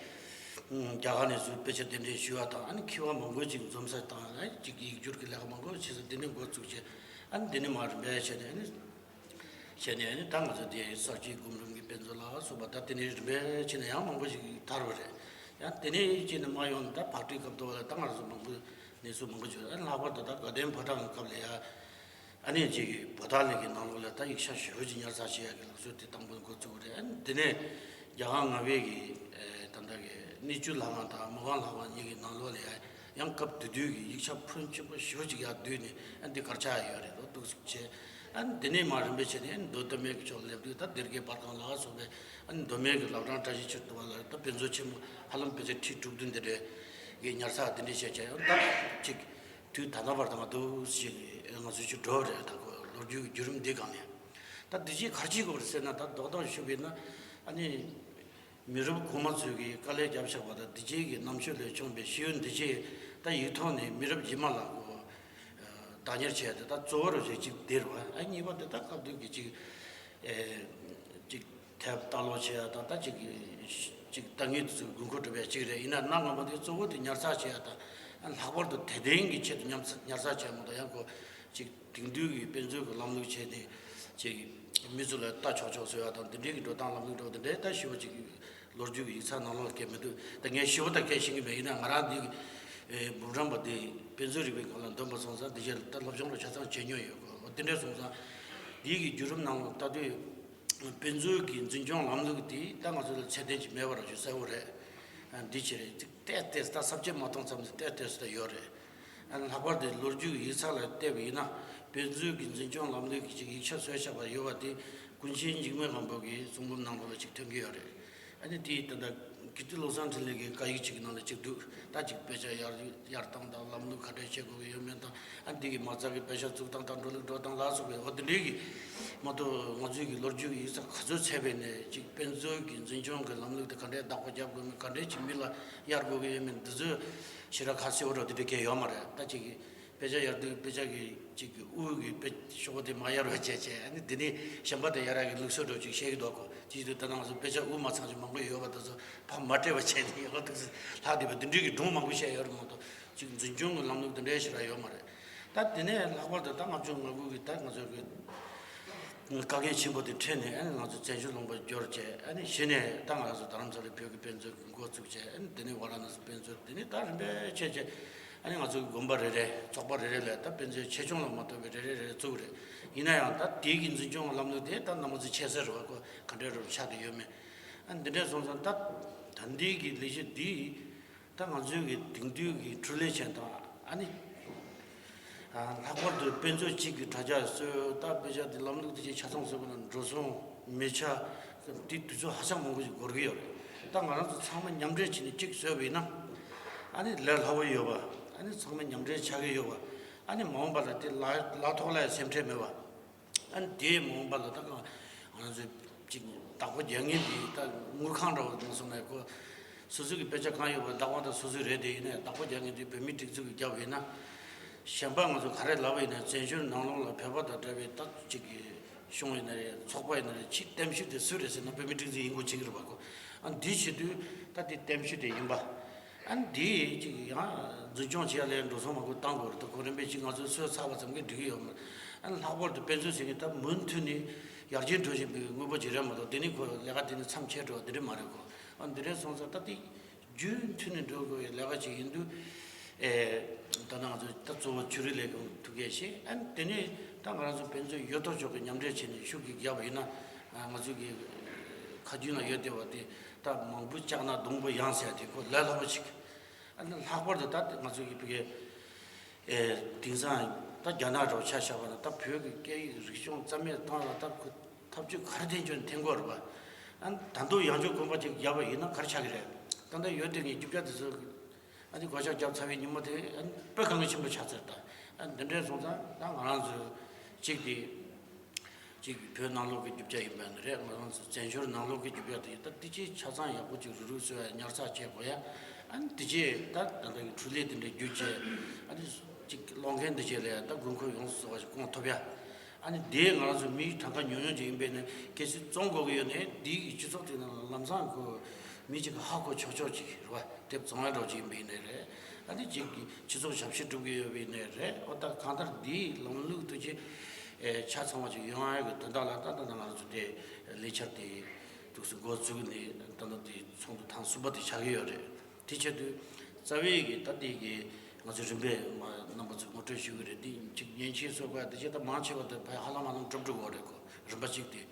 རྒྱ་གར་ནས་ཚུར་དཔེ་ཆ་གདན་འདྲེན་ཞུ་བ་དང་། ཨ་ནི་མཁས་པ་མང་པོ་ཅིག་འཛོམས་ས་དང་། ཨ་ནི་ཅིག་ཡིག་སྒྱུར་གྱི་ལས་ཀ་མང་པོ་བྱེད་ས་དེ་ནས་འགོ་བཙུགས་བྱས། ཨ་ནི་དེ་ནས་མར་རིམ་པས་བྱས་ནས། ཨ་ནི་བྱས་ནས། ཨ་ནི་ད་ང་ཚོ་དེ་གསར་བརྗེའི་སྒོམ་རིམ་གྱི་དཔེ་མཛོད་ལ་སོགས་པ། ད་དེ་ནས་རིམ་པས་བྱས་ནས་ཡང་མང་པོ་ཞིག་དར་བ་རེད། ཡང་དེ་ནས་བྱས་ནས་མར་ཡོང་ནས་ད་བག་ཁྲིའི་སྐབས་དུ་བ་ལ་ད་ང་ཚོ་མང་པོ་གནས་ཚུལ་མང་པོ་བྱུང་། ཨ་ནི་ལྷག་པར་དུ་ད་དགའ་ལྡན་ཕོ་བྲང་གི་སྐབས་ལ་ཡ། ཨ་ནི་ཅིག་བོ་ཏཱ་ལའི་གི་ནང་ལོགས་ལ་ད་ཡིག་ཆ་ཞེ་པོ་ཅིག་ཉར་ཚགས་བྱེད་ཡག་གི་ལུགས་སྲོལ་དེ་དང་པོ་འགོ་བཙུགས་པ་རེད། ཨ་ནི་དེ་ནས་རྒྱ་གར་མངའ་བདག་གི་ཨེ་ད་ལྟ་གི་གནས་ཆུ་ལྷ་ཁང་དང་མུ་གང་ལྷ་ཁང་གཉིས་ཀྱི་ནང་ལོགས་ལ་ཡ། ཡང་སྐབས་དེ་དུས་ཀྱི་ཡིག་ཆ་ཕོན་ཆེན་པོ་ཞེ་པོ་ཅིག་ཡར་བསྡུས་ནས། ཨ་ནི་དེ་དཀར་ཆག་ཡོད་རེད། ལོ་འདུག་སེ་བྱས། ཨ་ནི་དེ་ནས་མར་རིམ་པས་བྱས་ནས། ཨ་ནི་མདོ་སྟོད་སྨད་ཀྱི་ཕྱོགས་སླེབས་དུས་ད་སྡེ་དགེ་བར་ཁང་ལ་སོགས་པའི། ཨ་ནི་མདོ་སྨད་ཀྱི་བླ་བྲང་བཀྲ་ཤིས་འཁྱིལ་དུ་བ་ལ་ད་དཔེ་མཛོད་ཆེན་མོ་ཧ་ལམ་ཕལ་ཆེར་ཁྲི་དྲུག་བདུན་དེ་འདྲའི་གི་ཉར་ཚགས་དེ་འདྲ་བྱས་བྱས། ཨ་ནི་ད་ཅིག་དུས་ད་ལྟ་བར་དུ་མ་འདུག་ཅིག་ང་ཚོ་ཅིག་འགྲོ་རེད། ད་ཁོ་ལོ་རྒྱུས་ཀྱི་བརྒྱུད་རིམ་འདི་སྒང་ནས། ད་འདི་ཅིག་ག་རེ་བྱེད་དགོས་རེད་ཟེར་ན། ད་རྡོག་རྡོག་ཞུས་པ་ཡིན་ན། ཨ་ནི་མི་རབས་གོང་མ་ཚོས་ཀྱིས་དཀའ་ལས་བརྒྱབ་བཞག་པ་དང་། འདི་བྱས་ཀྱི་རྣམ་དཔྱོད་ལས་བྱུང་བའི་ཤེས་ཡོན་འདི་བྱས་ད་ཡིག་ཐོག་ནས་མི་རབས་རྗེས་མ་ལ་ཁོ་བདག་གཉེར་བྱས་ཏེ། ད་གཙོ་བོ་རུ་བྱས་ཅིག་འདིར་བ། ཨ་གཉིས་པ་དེ་ད་སྐབས་དུས་ཀྱི་ཅིག་ཨེ་ཅིག་དེབ་ལྟ་ཀློག་བྱེད་ཡ་དང་། ད་ཅིག་ཅིག་ལྟ་ངན་དེ་ཚོ་དགོས་མཁོ་སྒྲུབ་པའི་ཅིག་རེད། ཡིན་ན་གནའ་སྔ་མོ་དེ་གཙོ་བོ་དེ་ཉར་ཚགས་བྱེད་ཡ་དང་། ཨ་ལྷག་པར་དུ་དད་ལྡན་གྱི་ཆེད་དུ་ཉར་ཚགས་བྱེད་ཡ་མ་གཏོགས། ཡང་ཁོ་ཅིག་དེང་དུས་ཀྱི་དཔེ་མཛོད་ཀྱི་ལམ་ལུགས་བྱས་ནས་ཅིག་མི་ཚོ་ལ་ལྟ་ཆོག་ཆོག་བཟོ་ཡ་དང་། འདི་འདྲའི་གི་འགྲོ་སྟངས་ལམ་ལུགས་འདྲ་བོ་དེ་འདྲའི་ད་ཞེ་པོ་ཅིག་ལོ་རྒྱུས་ཀྱི་ཡིག་ཚགས་ནང་ལོགས་སྐད་མི་འདུག་ད་ངས་ཞེ་པོ་ད་སྐད་ཤེས་ཀྱི་མེད། ཡིན་ན་ང་རང་འདི་འབུམ་རམས་པ་འདི་དཔེ་མཛོད་རིག་པའི་སྒང་ལ་འདོན་པ་སོང་ཙང་། འདི་རྗེས་ལ་ད་སློབ་སྦྱོང་རུ་ཆ་ཚང་བྱེད་མྱོང་ཡོད་གོ། འོ་དེ་འདྲ་སོང་ཙང་འདི་གི་བརྒྱུད་རིམ་ནང་ལ་ལྟ་དུས། དཔེ་མཛོད་ཀྱི་འཛིན་སྐྱོང་ལམ་ལུགས་འདི་ད་ང་ཚོ་ལ་ཚད་ལྡན་ཅིག་མེད་པ་རང་བཞིན་གསལ་པོ་རེད། ཨ་འདི་ཅི་རེད། ཏོག་ཙམ་ཏོག་ཙམ་ད་ས་བཅད་མ་མཐོང་ཙམ་ཞིག་ཏོག་ཙམ་ཏོག་ཙམ་ད་ཡོད་རེད། ཨ་ལྷག་པར་དུ་ལོ་རྒྱུས་ཀྱི་ཡིག་ཚགས་ལ་བལྟས་པ་ཡིན་ན། དཔེ་མཛོད་ཀྱི་འཛིན་སྐྱོང་ལམ་ལུགས་ཀྱི་ཅིག་ཡིག་ཆ་བཟོས་བཞག་པ་ཡོད་པ་དེ། ཀུན་མཁྱེན་འཇིགས་མེད་དབང་པོ་གི་གསུང་འབུམ་ནང་ལོགས་ལ་ཅིག་ཐོན་གྱི་ཡོད་རེད། ཨ་ནི་དེའི་ད་ལྟ་ཀིརྟི་བློ་བཟང་འཕྲིན་ལས་ཀྱི་བཀའ་ཡིག་ཅིག་གི་ནང་ལ་ཅིག་འདུག་ད་ཅིག་དཔེ་ཆ་གཡར་གཡར་སྟངས་དང་། ལམ་ལུགས་ག་འདྲས་བྱེད་དགོས་ཀྱི་ཡོད་མེད་དང་། ཨ་འདི་གི་མ་རྩ་གི་དཔེ་ཆ་བཙུགས་སྟངས་དང་། འགྲོ་ལུགས་འགྲོ་སྟངས་ལ་སོགས་པའི། འོ་འདི་འདྲའི་གི་མ་གཏོགས། ང་ཚོའི་གི་ལོ་རྒྱུས་ཀྱི་ཡིག་ཚགས་ག་ཚོད་ཚད་པས་ནས་ཅིག་དཔེ་མཛོད་ཀྱི་འཛིན་སྐྱོང་གི་ལམ་ལུགས་དེ་ག་འདྲས་བདག་པོ་རྒྱབ་དགོས་མིན། ག་འདྲས་ཅིག་མི་ལ་གཡར་དགོས་ཀྱི་ཡོད་མེད། འདི་ཚོ་ཞེ་དྲག་ཁ་གསལ་པོ་འདྲ་བོ་འདི་འདྲས་གང་ཡང་ཡོད་མ་རེད། ད་ཅིག་གི་དཔེ་ཆ་གཡར་དུས་དཔེ་ཆ་གི་ཅིག་གི་དབུ་གི་དཔེ་ཤོག་བུ་དེ་མ་གཡར་བ་བྱས་བྱས། ཨ་ནི་འདི་ནས་གཞན་པ་དེ་གཡར་ཡག་གི་ལུགས་སྲོལ་འདྲ་བོ་ཅིག་བཤད་ཀྱི་འདུག་གོ། དེ་བྱེད་དུས་ད་ང་ཚོ་དཔེ་ཆ་དབུ་མ་ཚང་ཅིག་མང་པོ་ཡོད་པ་དེ་ཚོ་ཕར་མ་སྤྲད་པ་བྱས་ནས། ཡག་པོ་འདུག་སེ་ལྷག་བསྡད་པ་འདི་འདྲའི་གི་སྒྲུང་མང་པོ་བཤད་ཡོད་རེད་མ་གཏོགས། ཅིག་འཛིན་སྐྱོང་གི་ལམ་ལུགས་དེ་འདྲའི་ཞེ་དྲག་ཡོད་མ་རེད། ད་དེ་ནས་ལྷག་པར་དུ་ད་ལྔ་བཅུ་ང་དགུ་གི་ད་ང་ཚོ་གི་དཀའ་ངལ་ཆེན་པོ་དེ་འཕྲད་ནས། ཨ་ནི་ང་ཚོ་བཙན་བྱོལ་ལུང་པར་འབྱོར་བྱས། ཨ་ནི་གཞི་ནས་ད་ང་ཚོ་རྡ་རམ་ས་ལའི་བོད་ཀྱི་དཔེ་མཛོད་ཀྱི་འགོ་བཙུགས་བྱས། ཨ་ནི་དེ་ནས་ཝཱ་ར་ཎ་སི་དཔེ་མཛོད། དེ་ནས་ད་རིམ་པས་བྱས་བྱས། ཨ་ནི་ང་ཚོ་གི་དགོན་པ་རེ་རེ། ཚོགས་པ་རེ་རེ་ལ་ད་དཔེ་མཛོད་ཆེ་ཆུང་ལ་མ་ལྟོས་པའི་རེ་རེ་རེ་རེ་བཙུགས་རེད། ཡིན་ན་ཡང་ད་དེའི་གི་འཛིན་སྐྱོང་གི་ལམ་ལུགས་དེ་ད་གནའ་མ་ཚོ་ཁྱད་གསོད་རེད་བ། ཁོ་ག་འདྲའི་རུ་ཆགས་བསྡད་ཡོད་མེད། ཨ་ནི་འདི་འདྲ་སོང་ཙང་ད་ད་ལྟའི་གི་ལས་གཞི་འདི། ད་ང་ཚོའི་གི་དེང་དུས་ཀྱི་འཕྲུལ་ལས་ཅན་དང་། ཨ་ནི་ཨ་ལྷག་པར་དུ་དཔེ་མཛོད་གཅིག་གི་དྲ་རྒྱ་བཟོས། ད་དཔེ་ཆ་དེ་ལམ་ལུགས་དེ་ཅིག་ཆ་ཚང་བཟོས་པ་ན་འགྲོ་སོང་མི་ཆ་དེ་དུས་ཚོད་ཧ་ཅང་མང་པོ་ཞིག་འགོར་གི་ཡོད་རེད། ད་ང་རང་ཚོ་ཚང་མ་མཉམ་འབྲེལ་བྱས་ནས་གཅིག་བཟོས་པ་ཡིན་ན། ཨ་ནི་ལས་སླ་པོ་ཡོད་པ། ཨ་ནི་ཚང་མ་མཉམ་འབྲེལ་ཆགས་ཀྱི་ཡོད་པ། ཨ་ནི་མ་འོངས་པ་ལ་དེ་ལ་ལ་ཐོག་ལ་ཡང་སེམས་ཁྲལ་མེད་པ། ཨ་ནི་དེའི་མ་འོངས་པ་ལ་ད་གང་ང་ཚོས་ཅིག་བདག་པོ་རྒྱག་མཁན་དེ་ད་དངུལ་ཁང་འདྲ་བོ་མ་སོང་ན། ཁོ་སོ་སོ་གི་དཔེ་ཆ་གང་ཡོད་པ་བདག་པོ་ད་སོ་སོ་རེད། དེ་ཡིན་ནའི་བདག་པོ་རྒྱག་མཁན་དེ་བོད་མི་སྒྲིག་འཛུགས་ཀྱིས་བརྒྱབ་ཡིན་ན། གཞན་པ་ང་ཚོ་ག་རེ་ལབ་པ་ཡིན་ན། བཙན་བྱོལ་ནང་ལོགས་ལ་བོད་པ་དང་འདྲ་བའི་ད་ཅིག་གི་གཞུང་ཡིན་ན་རེད། ཚོགས་པ་ཡིན་ན་རེད། ཕྱི་བསྟན་བཤུག་དེ་སུ་རེད་ཟེར་ན་བོད་མིའི་སྒྲིག་འཛུགས་ཡིན་དགོས་བྱེད་ཀྱི་རེད་པ་ཁོ། ཨ་འདི་བྱེད་དུས་ད་དེ་བསྟན་བཤུག་དེ་ཡིན་པ། ཨ་འདི་ཅིག་ཡང་འཛིན་སྐྱོང་བྱེད་ཡ་ལས་འགྲོ་སོང་མ་དགོས་བཏང་དགོས་རེད། ད་གོ་རིམ་པས་ཅིག་ང་ཚོ་སོས་ཚར་བ་ཙམ་གྱིས་འགྲིག་གི་ཡོད་མ་རེད། ཨ་ལྷག་པར་དུ་དཔེ་མཛོད་ཟེར་མཁན་ད་མུ་མཐུད་ནས་ཡར་རྒྱས་འགྲོ་བཞིན་པའི་དངོས་པོ་ཅིག་རེད་མ་གཏོགས། དེ་ནི་ཁོ་ལས་ཀ་དེ་ནི་མཚམས་ཆད་འགྲོ་བ་དེ་འདྲ་མ་རེད་ཁོ། ཨ་འདི་འདྲ་སོང་ཙང་ད་དེ། རྒྱུན་མཐུད་ནས་འགྲོ་དགོས་པའི་ལས་ཀ་ཅིག་ཡིན་དུས། ཨེ། ད་ནང་ཚོ་ད་གཙོ་བོ་ཆོས་རིག་ལས་ཁུངས་ཐུགས་འགན་བཞེས། ཨ་ནི་དེ་ནས་ད་ང་རང་ཚོ་དཔེ་མཛོད་ཡོད་དོ་ཅོག་གི་མཉམ་འབྲེལ་བྱས་ནས་ཤུགས་ཀྱིས་བརྒྱབ་པ་ཡིན་ན། ང་ཚོ་གི་ཁ་རྒྱུན་ལ་ཡོད་བསྡད་པ་དེ་ད་མང་པོ་བཅག་ན་སྡོང་པོ་ཡང་ཟེར་ཡ་དེ་ཁོ་ལས་སླ་པོ་ཞིག་ཨ་ནི་ལྷག་པར་དུ་ད་ང་ཚོ་གི་བོད་སྐད། ཨེ། དེང་སང་ད་རྒྱ་ནག་འདྲ་བོ་ཆ་བཞག་པ་ན། ད་བོད་ཀྱི་སྐད་ཡིག་རིག་གཞུང་རྩ་མེད་གཏོང་ཡ་ལ་ད་ཁོ་ཐབས་ཇུས་ག་རེ་འཐེན་ཆོག་འཐེན་དགོས་རེད་པ། ཨ་ནི་ད་དུང་ཡང་བསྐྱར་གོམ་པ་གཅིག་བརྒྱབ་པ་ཡིན་ན་ག་རེ་ཆགས་ཀྱི་རེད། ད་ལྟ་ཡོད་དེ་ངས་རྒྱུ་ཆ་དེ་ཚོ་ཨ་ནི་བགོ་བཤའ་བརྒྱབ་ཚར་བའི་ཉིན་མོ་དེ་ཨ་ནི་དཔེ་གལ་འགངས་ཆེན་པོ་ཆགས་ཚར། ད་ཨ་ནི་འདི་འདྲས་སོང་ཙང་ད་ང་རང་ཚོ་གཅིག་དེ། གཅིག་བོད་ནང་ལོགས་ཀྱི་རྒྱུ་ཆ་ཡིན་པ་ནི་རེད། ང་རང་ཚོ་བཙན་བྱོལ་ནང་ལོགས་ཀྱི་རྒྱུ་ཆ་དེ་ད་དེ་ཅིག་ཆ་ཚང་ཡག་པོ་ཅིག་རུག་རུག་བཟོ་ཡ། ཉར་ཚགས་བྱེད་དགོས་ཡ། ཨ་ནི་དེ་རྗེས་ད་ད་ལྟ་གི་འཕྲུལ་ལས་དེ་འདྲ་བརྒྱུད་བྱས། ཨ་ནི་ཅིག་ཀློག་མཁན་དེ་རྗེས་ལ་ཡ་ད་དགོས་མཁོ་ཡོངས་སུ་རྫོགས་པ་ཞིག་སྐོང་ཐུབ་ཡ། ཨ་ནི་དེ་ང་རང་ཚོ་མི་གྲངས་ཀ་ཉུང་ཉུང་ཅིག་ཡིན་པས་ནི་གལ་སྲིད་བཙོང་དགོས་ཀྱི་ཡོད་ནའི་འདི་གི་སྤྱི་ཚོགས་དེ་ནང་ལ་ལམ་སང་ཁོ་མི་གཅིག་གི་ཧ་གོ་ཆོག་ཆོག་ཅིག་རེད་པ། དེབ་བཙོང་ཡ་འདྲ་བོ་ཅིག་ཡིན་པ་ཡིན་ནའི་རེད། ཨ་ནི་གཅིག་གི་སྤྱི་ཚོགས་ཞབས་ཕྱི་སྒྲུབ་ཀྱི་ཡོད་པ་ཡིན་ནའི་རེད། འོ་ད་གང་ལྟར་འདིའི་ལམ་ལུགས་དེ་ཅིག་ཨེ། ཆ་ཚང་བ་ཅིག་ཡོང་ཡ་གི་དོན་དག་ལ་ད་ལྟ་ང་ཚོ་དེ་ལས་འཆར་དེ་འདུག་སེ་འགོ་བཙུགས་ནས་ད་ལྟ་དེ་ཚོགས་འདུ་ཐེངས་གསུམ་པ་དེ་ཆགས་ཀྱི་ཡོད་རེད། དེ་བྱེད་དུས་རྩ་བའི་གི་ད་ལྟའི་གི་ང་ཚོ་རིམ་པས་མ་རྣམ་པ་ཚོས་ངོ་སྤྲོད་ཞུ་གི་རེད། དེ་ཅིག་མཉེན་ཆས་བཟོ་དགོས་དེ་བྱས་ད་མང་ཆེ་བ་དེ་ཕ་ཧ་ལམ་ཧ་ལམ་གྲུབ་འགྲོ་གི་རེད་ཁོ། རིམ་པ་གཅིག་དེ།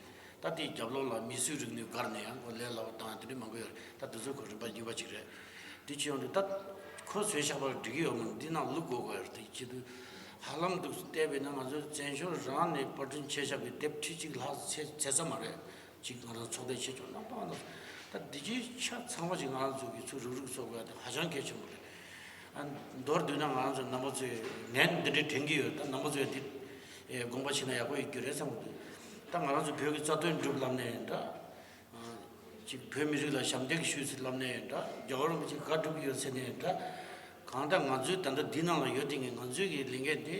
ད་དེའི་རྒྱབ་ལོགས་ལ་མིས་བཟོས་རིག་ནུས་བསྒར་ནས་ཡང་ཁོ་ལས་སླ་བོ་བཏང་ཡ་དེ་འདྲ་མང་པོ་ཡོད་རེད། ད་དེ་ཚོ་ཁོ་རིམ་པ་གཉིས་པ་གཅིག་རེད། དེ་བྱས་ཡོང་དུས་ད་ཁོ་བཟོས་བཞག་པ་འགྲིག་གི་ཡོད་མ་རེད། འདི་ནང་བླུག་དགོས་དགོས་རེད། དེ་བྱེད་དུས་ཧ་ལམ་འདུག་བལྟས་པས་ན་ང་ཚོའི་བཙན་བྱོལ་རང་ནས་པར་སྐྲུན་བྱས་བཞག་པའི་དེབ་ཁྲི་གཅིག་ལྷག་ཚད་ཚད་ས་མ་རེད། ཅིག་ང་རང་ཚོགས་སྡེ་ཆེ་ཆུང་རྣམ་པ་ང་ཚོ་ད་འདི་ཅིག་ཆ་ཚང་བ་ཅིག་ང་རང་ཚོ་གི་ཚུར་རུག་རུག་བཟོ་དགོས་ཡ་དེ་ཧ་ཅང་གལ་ཆེན་པོ་རེད། ཨ། མདོར་བསྡུས་ན་ང་རང་ཚོ་རྣམ་པ་ཚོས་ངས་འདི་འདྲའི་དྲན་གྱི་ཡོད། ད་རྣམ་པ་ཚོས་འདི་ཨེ་དགོངས་པ་བཞེས་ན་ཡག་པོ་ཡོད་རྒྱུ་རེད་བསམ་གྱི་འདུག་ད་ང་རང་ཚོ་བོད་ཀྱི་རྩ་དོན་སྒྲུབ་ལབ་ནའི་འདྲ། ཨ། ཅིག་བོད་མི་རིགས་ལ་ཞབས་འདེགས་ཞུས་ཟེར་ལབ་ནའི་འདྲ། རྒྱལ་བ་རིན་པོ་ཆེ་དགའ་སྒྲུབ་ཀྱི་ཡོད་ཟེར་ནའི་འདྲ། གང་ལྟར་ང་ཚོའི་ད་ལྟ་འདི་ནང་ལ་ཡོད་དེ་ངས་ང་ཚོའི་གི་ལས་འགན་དེ།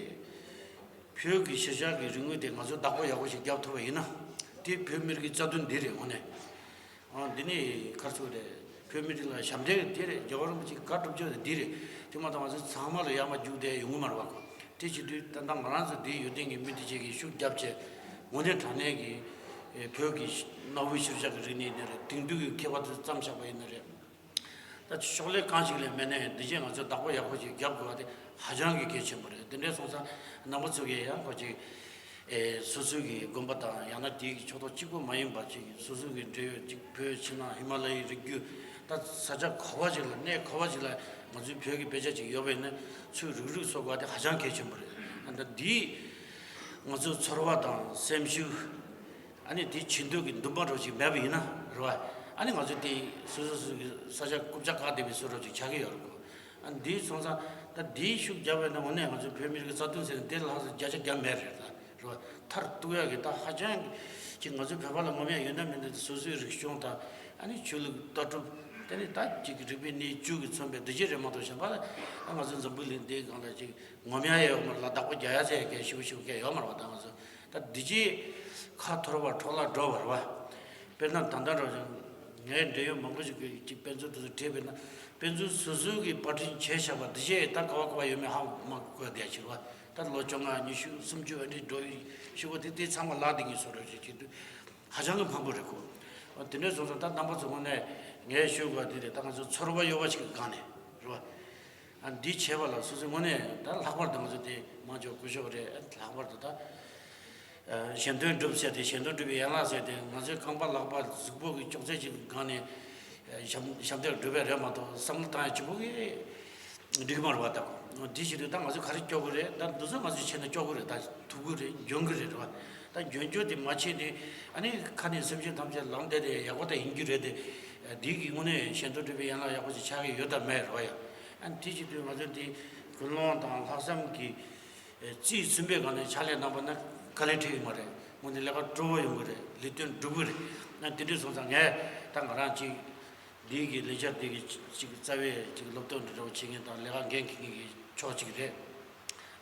བོད་ཀྱི་གཞིས་ཆགས་ཀྱི་རིག་དངོས་དེ་ང་ཚོས་བདག་པོ་ཡག་པོ་ཞིག་རྒྱབ་ཐུབ་པ་ཡིན་ན། དེ་བོད་མི་རིགས་ཀྱི་རྩ་དོན་འདི་རེད་དངོས་གནས། ཨ། འདི་ནི་ག་རེ་ཟེར་དགོས་རེད། བོད་མི་རིགས་ལ་ཞབས་འདེགས་འདི་རེད། རྒྱལ་བ་རིན་པོ་ཆེ་དགའ་སྒྲུབ་ཕྱོགས་དེ་འདི་རེད། དེ་མ་གཏོགས་ང་ཚོ་ཚང་མ་ལ་ཡར་མར་རྒྱུག་བསྡད་ཡོང་གི་མ་རེད་པ། དེ་བྱེད་དུས་ད་ལྟ་ང་རང་ཚོ་འདི་ཡོད་དེ་ངས་མི་འདི་བྱེད་ཀྱི་ཤུགས་རྒྱབ་བྱས་དངོས་གནས་དྲང་གནས་ཀྱི་ཨེ་བོད་ཀྱི་གནའ་བོའི་གཞིས་ཆགས་ཀྱི་རིག་གནས་ཡིན་ན་རེད། དེང་དུས་ཀྱི་མཁས་པ་ཚོས་བརྩམས་བཞག་པ་ཡིན་ན་རེད། ད་ཕྱོགས་ལས་གང་ཞིག་ལས་མེད་ནའི་འདི་བྱས་ང་ཚོས་བདག་པོ་ཡག་པོ་ཞིག་རྒྱབ་དགོས་པ་དེ་ཧ་ཅང་གི་གལ་ཆེན་པོ་རེད། དེ་འདྲ་སོང་ཙང་རྣམ་པ་ཚོ་གིས་ཡང་ཁོ་ཅིག་ཨེ་སོ་སོའི་གི་དགོན་པ་དང་ཡང་ན་དེའི་གི་ཕྱོགས་གཏོགས་གཅིག་པུ་མ་ཡིན་པ་ཅིག་སོ་སོའི་གི་འབྲེལ་ཡོད་ཅིག་བོད་ཕྱི་ནང་ཧི་མ་ལ་ཡའི་རི་རྒྱུད་ད་ས་ཆ་ག་བ་ཞིག་ལ་གནས་ག་བ་ཞིག་ལ་ང་ཚོའི་བོད་ཀྱི་དཔེ་ཆ་ཅིག་ཡོད་པ་ཡིན་ན་ཚུར་རུག་རུག་བཟོ་དགོས་པ་དེ་ཧ་ཅང་གལ་ཆེན་པོ་རེད། ད་འདིས་ང་ཚོའི་ཚོར་བ་དང་སེམས་ཤུགས། ཨ་ནི་དེ་བྱེད་འདོད་ཀྱི་འདུན་པ་འདྲ་ཞིག་མེད་པ་ཡིན་ན་རེད་བ། ཨ་ནི་ང་ཚོ་དེ་སོ་སོ་སོ་གི་ས་ཆ་རྐུབ་བཀྱག་བཀག་བསྡད་པའི་བཟོ་འདྲ་ཞིག་ཆགས་ཀྱི་ཡོད་རེད་གོ། ཨ་ནི་དེ་སོང་ཙང་ད་དེའི་ཤུགས་རྒྱབ་པ་ཡིན་ན་དངོས་གནས་ང་ཚོའི་བོད་མི་རིགས་ཀྱི་རྩ་དོན་ཟེར་ན་དེ་ལྷག་ཙམ་བརྒྱ་ཆ་བརྒྱ་མེད་རེད་ད་རེད་བ། མཐར་གཏུགས་ཡག་གི་ད་ཧ་ཅང་གི་ང་ཚོའི་བོད་པ་ལ་ངོམ་ཡག་ཡོད་ན་མེད་ན་དེ་སོ་སོའི་རིག་གཞུང་དང་ཨ་ནི་ཆོས་ལུགས་ལྟ་གྲུབ་དེ་ནི་ད་ཅིག་རིག་པའི་གནས་བཅུ་གིས་མཚོན་པའི་འདུ་བྱེད་རེད་མ་གཏོགས་གཞན་པ་ཨ་ང་ཚོ་འཛམ་བུ་གླིང་འདིའི་སྒང་ལ་ཅིག་ངོམ་ཡག་ཡོད་མ་རེད་ལ། བདག་པོ་རྒྱག་ཡག་ཟེར་ཡག་གི་ཞེ་པོ་ཞེ་པོ་གང་ཡང་ཡོད་མ་རེད་བ་ད་ང་ཚོ། ད་འདི་ཅིག་ཁ་འཐོར་བ་འཕྲོ་བརླག་འགྲོ་བ་རེད་བ། དཔེར་ན་ད་ལྟ་འདྲ་བ་ཅིག་ངའི་འབྲེལ་ཡོད་མང་པོ་ཞིག་གིས་ཅིག་དཔེ་མཛོད་དེ་ཚོ་བྲིས་པས་ན་དཔེ་མཛོད་སོ་སོའི་གི་པར་སྐྲུན་བྱས་བཞག་པ་འདི་ཅིག་ད་ག་བ་ག་བ་ཡོད་མེད་ཧ་མ་གོ་བསྡད་ཅིག་བ། ད་ལོ་བཅོ་ལྔ་ཉི་ཤུ་སུམ་ཅུ་འདི་འདྲ་འགྲོ་ཡི་ཤུ་བ་དེ་དེ་ཚང་མ་བརླག་བསྡད་ཀྱི་བཟོ་འདྲ་ཅིག་བྱེད་དུས་ཧ་ཅང་གི་ཕངས་པོ་རེད་གོ། འོ་དེ་འདྲ་སོང་ཙང་ད་རྣམ་པ་ཚོ་དངོས་གནས་ངས་ཞུ་དགོས་པ་འདི་རེད། ད་ང་ཚོ་ཚོར་བ་གཡོ་བ་ཞིག་གི་སྒང་ནས་རེད་བ། ཨ་འདི་བྱས་པ་ལ་སོ་སོའི་ངོས་ནས་ད་ལྷག་པར་དུ་ང་ཚོ་དེ་མང་ཆོག་སྐུ་ཞབས་རེད། ལྷག་པར་དུ་ད་ཨ་གཞན་དོན་སྒྲུབ་ཟེར་དེ་གཞན་དོན་སྒྲུབ་པའི་ཡན་ལག་ཟེར་དེ་ང་ཚོའི་རྐང་པ་ལག་པ་གཟུགས་པོ་གི་ཅོག་ཙེ་ཅིག་གི་སྒང་ནས་ཨ་ཞབས་ཞབས་འདེགས་སྒྲུབ་པ་རེད་མ་གཏོགས་བསམ་བློ་བཏང་ཡ་གཅིག་པོ་གིས་འགྲིག་གི་མ་རེད་བ། ད་འདི་བྱེད་དུས་ད་ང་ཚོས་ག་རེ་སྐྱོར་དགོས་རེད། ད་འདི་ཚོ་ང་ཚོས་བྱས་ན་སྐྱོར་དགོས་རེད། ད་ཐུབ་ཀྱི་རེད། འཇོན་གྱི་རེད་བ། ད་འཇོན་སྐྱོར་དེ་མ་བྱས་ཏེ་ཨ་ནི་ཁ་ནས་སེམས་ཤུགས་ཐམས་ཅད་ལངས་བསྡད་དེ་ཡག་པོ་ད་ཡིན་རྒྱུ་རེད་དེ། འདི་གི་དངོས་གནས་གཞན་དོན་སྒྲུབ་པའི་ཡན་ལག་ཡག་པོ་ཞིག་ཆགས་ཀྱི་ཡོད་དམ་མེད་རེད་བ་ཡ། ཨ་ནི་དེ་བྱེད་དུས་ང་ཚོ་འདི་ཀུན་སློང་དང་ལྷག་བསམ་གྱི་རྩིས་ཟིན་པའི་སྒང་ནས་ཕྱག་ལས་གནང་པ་ན་དཀའ་ལས་འཕྲད་ཀྱི་མ་རེད། དངོས་གནས་ལས་ཀ་སྤྲོ་བོ་ཡོང་གི་རེད། ལས་དོན་འགྲུབ་ཀྱི་རེད། ཨ་ནི་དེ་འདྲ་སོང་ཙང་ངས་ད་ང་རང་ཅིག་འདི་གི་ལས་འཆར་འདི་གི་ཅིག་རྩ་བའི་ཅིག་སློབ་སྟོན་འདྲ་བོ་བྱེད་མཁན་དང་ལས་ཀ་འགན་འཁྱེར་མཁན་གྱི་ཕྱོགས་གཅིག་རེད།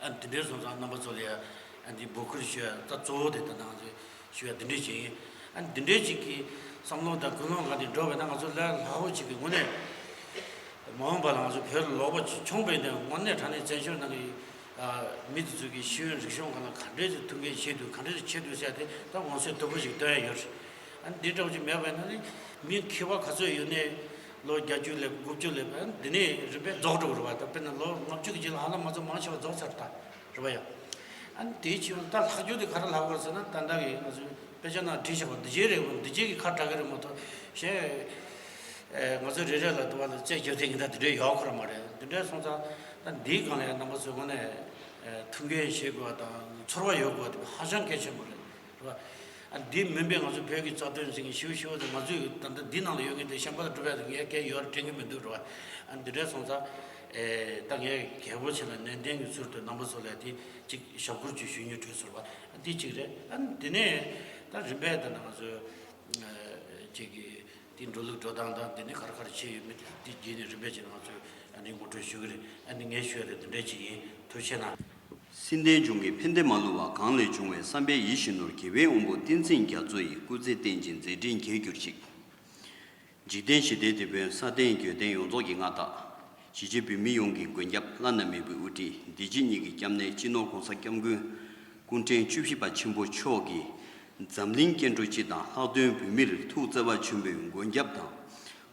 ཨ་འདི་འདྲའི་སོང་ཙང་རྣམ་པ་ཚོ་ལ་ཡ་ཨ་འདི་འབོད་སྐུལ་ཞུ་ཡ་ད་གཙོ་བོ་དེ་ད་ང་ཚོས་ཞུ་ཡ་འདི་འདྲའི་ཅིག་ཡིན། ཨ་འདི་འདྲའི་ཅིག་གི་བསམ་བློ་དང་ཀུན་སློང་ག་དེ་འགྲོ་བས་ན་ང་ཚོ་ལས་སླ་བོ་ཅིག་གི་ངོས་ནས་མ་འོངས་པ་ལ་ང་ཚོ་བོད་ལ་ལོག་པ་ཅིག་བྱུང་བས་ན་དངོས་གནས་དྲང་གནས་བཙན་བྱོལ་ནང་གི་ཨ་མི་དེ་ཚོ་གི་ཤེས་ཡོན་རིག་གཞུང་སྒང་ལ་ག་འདྲས་ཅིག་ཐུགས་འགན་བཞེས་འདུག་ག་འདྲས་ཅིག་བྱེད་འདུག་ཟེར་ཏེ་ད་མངོན་གསལ་དོད་པོ་ཞིག་སྟོན་ཡ་ཡོད་རེད། ཨ་འདི་འདྲ་བོ་ཅིག་མེད་པས་ན་ནི་མི་མཁས་པ་ག་ཚོད་ཡོད་ནའི་ལོ་བརྒྱད་ཅུ་སླེབས་དགུ་བཅུ་སླེབས་ཨ་འདི་ནས་རིམ་པས་རྫོགས་འགྲོ་གི་རེད་བ། ད་དཔེར་ན་ལོ་ལྔ་བཅུ་གི་རྗེས་ལ་ཧ་ལམ་ང་ཚོ་མང་ཆེ་བ་རྫོགས་ཚར་ད་རེད་བ་ཡ། ཨ་ནི་དེའི་ཕྱིར་ད་ལྷག་རྒྱུ་དེ་ག་རེ་ལྷག་དགོས་ཟེར་ན་ད་ལྟ་གི་ང་ཚོའི་དཔེ་ཆ་ནང་བྲིས་བཞག་པ་འདི་བྱས་རེད་བ། འདི་བྱས་ཀྱི་ཁ་གྲག་གི་རེད་མ་གཏོགས་གཞན་ཨེ་ང་ཚོ་རེ་རེ་ལ་དུ་བ་ལ་རྩད་རྒྱག་ཐེངས་ད་འདི་འདྲ་ཡོད་ཁོ་ར་མ་རེད། འདི་འདྲ་སོང་ཙང་ད་འདིའི་སྒང་ལ་ཡང་རྣམ་པ་ཚོའི་ངོས་ནས་ཨེ་ཐུགས་འགན་བཞེས་དགོས་པ་དང་ཚོར་བ་ཡོད་དགོས་པ་དེ་ཧ་ཅང་གལ་ཆེན་པོ་རེད། རེད་བ། ཨ་འདི་མིན་པའི་ང་ཚོ་བོད་ཀྱི་རྩ་དོན་ཟེར་མཁན་ཞིའུ་ཞིའུ་དེ་ང་ཚོས་ད་ལྟ་འདི་ནང་ལ་ཡོད་མཁན་དེ་གཞན་པ་ལ་སྒྲུབ་ཡ་དེ་ངས་སྐད་ཡོད་རེད་དྲན་གྱི་མི་འདུག་རེད་བ། ཨ་འདི་འདྲ་སོང་ཙང་ཨེ་ད་ངས་གལ་པོ་ཆེ་ལ་ནན་ཏན་གྱི་ཚུལ་དུ་རྣམ་པ་ཚོ་ལ་དེ་གཅིག་ཞབས་སྐུར་གྱི་ཞུ་སྙིང་བྲོས་ཚོར་བ་ཨ་འདི་གཅིག་རེད། ཨ་འདི་ནས་ད་རིམ་པས་ད་ང་ཚོ་ཨ་གཅིག་གི་དེ་འགྲོ་ལུགས་འགྲོ་སྟངས་དང་དེ་ནས་ག་རེ་ག་རེ་བྱས་ཡོད་མེད་དེ་རྗེས་ནས་རིམ་པས་ཀྱིས་ང་ཚོས་ཨ་ནི་ངོ་སྤྲོད་ཞུ་གི་རེད། ཨ་ནི་ངས་ཞུ་ཡ་དེ་འདི་འདྲས་ཅིག་ཡིན། ཐུགས་རྗེ་གནང་། སྲིད་མཐའི་འབྱུང་གནས་ཕན་བདེ་མ་ལུས་པ། གང་ལས་བྱུང་བའི་བསམ་པའི་ཡིད་བཞིན་ནོར། དགེ་བའི་དབང་པོ་བསྟན་འཛིན་རྒྱ་མཚོ་ཡི། སྐུ་ཚེ་བརྟན་ཅིང་མཛད་འཕྲིན་རྒྱས་གྱུར་ཅིག་འཇིག་རྟེན་ཞི་བདེའི་དེད་དཔོན་ས་སྟེང་དགོན་སྡེ་ཡོངས་རྫོགས་ཀྱི་མངའ་བདག་གཞིས་བྱེས་བོད་མི་ཡོངས་ཀྱི་མགོན་སྐྱབས་བླ་ན་མེད་པའི་དབུ་ཁྲིད་བདེ་སྐྱིད་གཉིས་ཀྱི་སྐྱབས་གནས་སྤྱི་ནོར་༸གོང་ས་༸སྐྱབས་མགོན་སྐུ་ཕྲེང་བཅུ་བཞི་པ་ཆེན་པོ་མཆོག་གིས་འཛམ་གླིང་སྐྱེ་འགྲོ་སྤྱི་དང་ལྷག་དོན་བོད་མིར་ཐུགས་བརྩེ་བ་ཆེན་པོས་མགོན་སྐྱབས་དང་།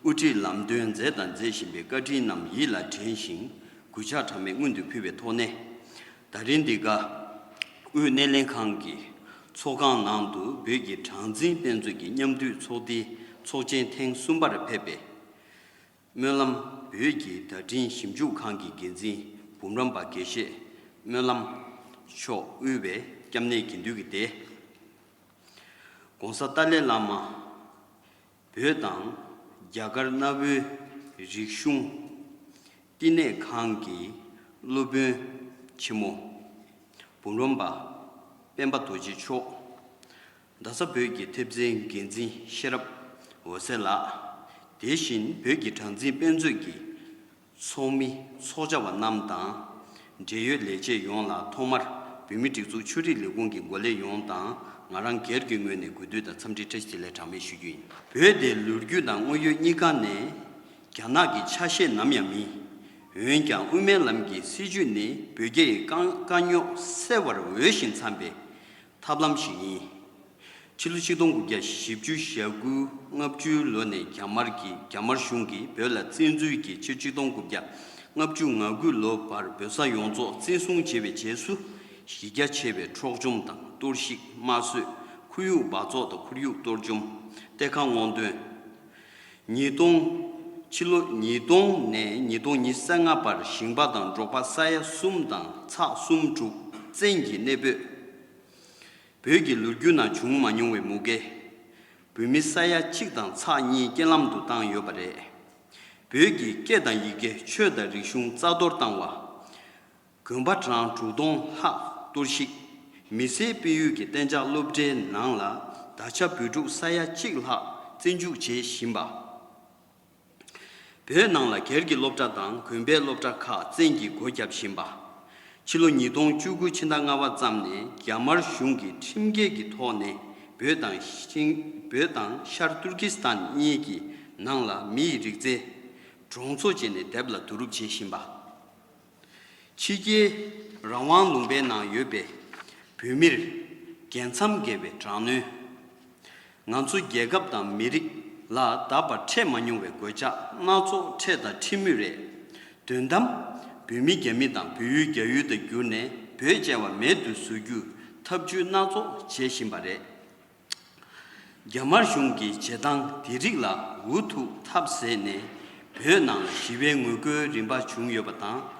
དབུ་ཁྲིད་ལམ་སྟོན་མཛད་དང་མཛད་བཞིན་པའི་བཀའ་དྲིན་རྣམས་ཡིད་ལ་དྲན་ཞིང་གུས་ཕྱག་གྲངས་མེད་སྔོན་དུ་ཕུལ་བའི་ཐོག་ནས། ད་རིང་འདི་ག་དབུས་སྣེ་ལེན་ཁང་གི་ཚོགས་ཁང་ནང་དུ་བོད་ཀྱི་གྲངས་འཛིན་དཔེ་མཛོད་ཀྱི་མཉམ་འདུས་ཚོགས་སྡེའི་ཚོགས་ཆེན་ཐེངས་གསུམ་པར་ཕེབས་པའི་སྨོན་ལམ་བོད་ཀྱི་བརྡ་འཕྲིན་ཞིབ་འཇུག་ཁང་གི་འགན་འཛིན་འབུམ་རམས་པ་དགེ་བཤེས་སྨོན་ལམ་མཆོག་དབུས་པའི་སྐྱབས་གནས་དགེ་འདུན་གྱི་སྡེ། ༸གོང་ས་ཏཱ་ལའི་བླ་མ། བོད་དང་རྒྱ་གར་གནའ་བོའི་རིག་གཞུང་བསྟི་གནས་ཁང་གི་སློབ་དཔོན་ཆེན་མོ་འབུམ་རམས་པ་སྤེན་པ་རྡོ་རྗེ་མཆོག། རྡ་ས་བོད་ཀྱི་ཐེབས་རྩའི་འགན་འཛིན་ཤེས་རབ་འོད་ཟེར་ལགས། དེ་བཞིན་བོད་ཀྱི་གྲངས་འཛིན་དཔེ་མཛོད་ཀྱི་ཚོགས་མི་ཚོགས་བཅར་བ་རྣམས་དང་། འབྲེལ་ཡོད་ལས་བྱེད་ཡོངས་ལ་ཐོག་མར་བོད་མིའི་སྒྲིག་འཛུགས་ཆོས་རིག་ལས་ཁུངས་ཀྱི་འགོ་ལས་ཡོངས་དང་ང་རང་སྒེར་གྱི་ངོས་ནས་གུས་འདུད་དང་འཚམས་འདྲི་བཀྲ་ཤིས་བདེ་ལེགས་གྲངས་མེད་ཞུ་རྒྱུ་ཡིན། བོད་དེ་ལོ་རྒྱུས་དང་དངོས་ཡོད་གཉིས་ཀ་ནས་རྒྱ་ནག་གི་ཆ་ཤས་ནམ་ཡང་མིན། འོན་ཀྱང་དབུ་མའི་ལམ་གྱི་སྲིད་བྱུས་ནི་བོད་རྒྱའི་དཀའ་དཀའ་རྙོག་སེལ་བར་འོས་ཤིང་འཚམས་པའི་ཐབས་ལམ་ཞིག་ཡིན། ཕྱི་ལོ་ཆིག་སྟོང་དགུ་བརྒྱ་བཞི་བཅུ་ཞེ་དགུ་ལྔ་བཅུའི་ལོ་ནས་རྒྱ་དམར་གྱིས་རྒྱ་དམར་གཞུང་གིས་བོད་ལ་བཙན་འཛུལ་གྱིས་ཕྱི་ཆིག་སྟོང་དགུ་བརྒྱ་ལྔ་བཅུ་ང་དགུ་ལོ་བར་བོད་ས་ཡོངས་རྫོགས་བཙན་བཟུང་བྱས་པའི་རྗེས་སུ། གཞི་རྒྱ་ཆེ་བའི་འཕྲོག་བཅོམ་དང་གཏོར་བཤིག་དམར་གསོད། ཁོར་ཡུག་འབག་བཙོག་དང་ཁོར་ཡུག་གཏོར་བཅོམ། གཏེར་ཁ་སྔོག་འདོན། ཉིས་སྟོང་། ཕྱི་ལོ་ཉིས་སྟོང་ནས་ཉིས་སྟོང་ཉི་ཤུ་རྩ་ལྔ་བར་ཞིང་པ་དང་འབྲོག་པ་ས་ཡ་གསུམ་དང་ཚེག་གསུམ་དྲུག་བཙན་གྱིས་གནས་སྤོས། བོད་ཀྱི་ལོ་རྒྱུས་ནང་བྱུང་མ་མྱོང་བའི་མུ་གེ། བོད་མི་ས་ཡ་གཅིག་དང་ཚེག་གཉིས་རྐྱེན་ལམ་དུ་བཏང་ཡོད་པ་རེད། བོད་ཀྱི་སྐད་དང་ཡི་གེ། ཆོས་དང་རིག་གཞུང་རྩ་གཏོར་བཏང་བ། དགོན་པ་གྲངས་དྲུག་སྟོང་ལྷག་གཏོར་བཤིག་མི་སེར་སྤེལ་ཡུལ་གྱི་གཏན་འཇགས་སློབ་གྲྭའི་ནང་ལ་ད་ཆ་བོད་ཕྲུག་ས་ཡ་གཅིག་ལྷག་བཙན་འཇུག་བྱེད་བཞིན་པ། བོད་ནང་ལ་སྒེར་གྱི་སློབ་གྲྭ་དང་དགོན་པའི་སློབ་གྲྭ་ཁག་བཙན་གྱིས་སྒོ་བརྒྱབ་བཞིན་པ། ཕྱི་ལོ་ཉིས་སྟོང་བཅུ་དགུ་ཕྱི་ཟླ་ལྔ་པ་ཙམ་ནས་རྒྱ་དམར་གཞུང་གིས་ཁྲིམས་འགལ་གྱི་ཐོག་ནས་བོད་དང་ཤིང་། བོད་དང་ཤར་ཏུར་ཀི་སི་ཐན་གཉིས་ཀྱི་ནང་ལ་མི་ཡི་རིགས་རྫས་གྲོང་ཚོ་བྱས་ནས་སྡེབ་ལ་བསྡུ་རུབ་བྱེད་བཞིན་པ། ཕྱི་རྒྱལ་རང་དབང་ལུང་པའི་ནང་ཡོད་པའི་བོད་མིར་རྒྱལ་མཚམས་བརྒལ་བའི་དྲག་གནོན། ང་ཚོ་རྒྱལ་ཁབ་དང་མི་རིགས་ལ་ད་བར་འཕྲད་མ་མྱོང་བའི་གོད་ཆག་སྣ་ཚོགས་འཕྲད་དང་འཕྲད་མུས་རེད། དོན་དམ། བོད་མི་རྒྱ་མི་དང་བོད་ཡུལ་རྒྱ་ཡུལ་དུ་བསྒྱུར་ནས་བོད་ཅེས་པ་མེད་དུ་བཟོ་རྒྱུའི་ཐབས་བྱུས་སྣ་ཚོགས་བྱེད་བཞིན་པ་རེད། རྒྱ་དམར་གཞུང་གི་བྱེད་སྟངས་འདི་རིགས་ལ་འུ་ཐུག་ཐབས་ཟད་ནས་བོད་ནང་ལ་ཞི་བའི་ངོ་རྒོལ་རིམ་པ་བྱུང་ཡོད་པ་དང་།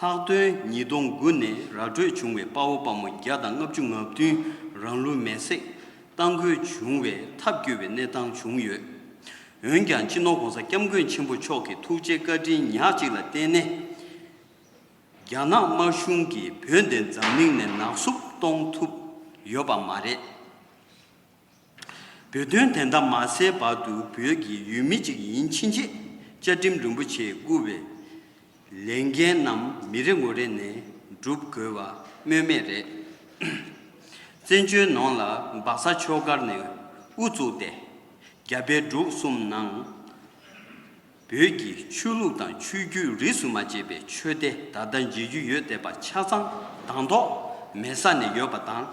ལྷག་དོན་ཉིས་སྟོང་དགུ་ནས་ར་སྤྲོད་བྱུང་བའི་དཔའ་བོ་དཔའ་མོ་བརྒྱ་དང་ལྔ་བཅུ་ང་བདུན་རང་ལུས་མེར་སྲེག་གཏང་དགོས་བྱུང་བའི་ཐབས་སྐྱོ་བའི་གནས་སྟངས་བྱུང་ཡོད། འོན་ཀྱང་སྤྱི་ནོར་༸གོང་ས་༸སྐྱབས་མགོན་ཆེན་པོ་མཆོག་གི་ཐུགས་རྗེ་བཀའ་དྲིན་ཉག་གཅིག་ལ་བརྟེན་ནས། རྒྱ་ནག་དམར་གཞུང་གིས་བོད་འདི་འཛམ་གླིང་ནས་ནག་བསུབ་གཏོང་ཐུབ་ཡོད་པ་མ་རེད། བོད་དོན་བདེན་མཐའ་མ་གསལ་བར་དུ་བོད་ཀྱི་ཡུལ་མི་གཅིག་ཡིན་ཕྱིན་ཆད་བཅའ་ཁྲིམས་རིན་པོ་ཆེས་བསྐུར་བའི་ལས་འགན་རྣམས་མི་རེ་ངོ་རེ་ནས་ སྒྲུབ་དགོས་པ་སྨོས་མེད་རེད། བཙན་བྱོལ་ནང་ལ་སྦག་ས་ཆོས་སྒར་ནས་དབུ་བཙུགས་ཏེ། རྒྱ་བལ་འབྲུག་གསུམ་ནང་བོད་ཀྱི་ཆོས་ལུགས་དང་ཆོས་བརྒྱུད་རིས་སུ་མ་ཆད་པའི་ཆོས་སྡེ་ད་ལྟ་མཇལ་རྒྱུ་ཡོད་བསྡད་པ་ཆ་ཚང་དང་ཐོག་མེད་ས་ནས་ཡོད་པ་དང་།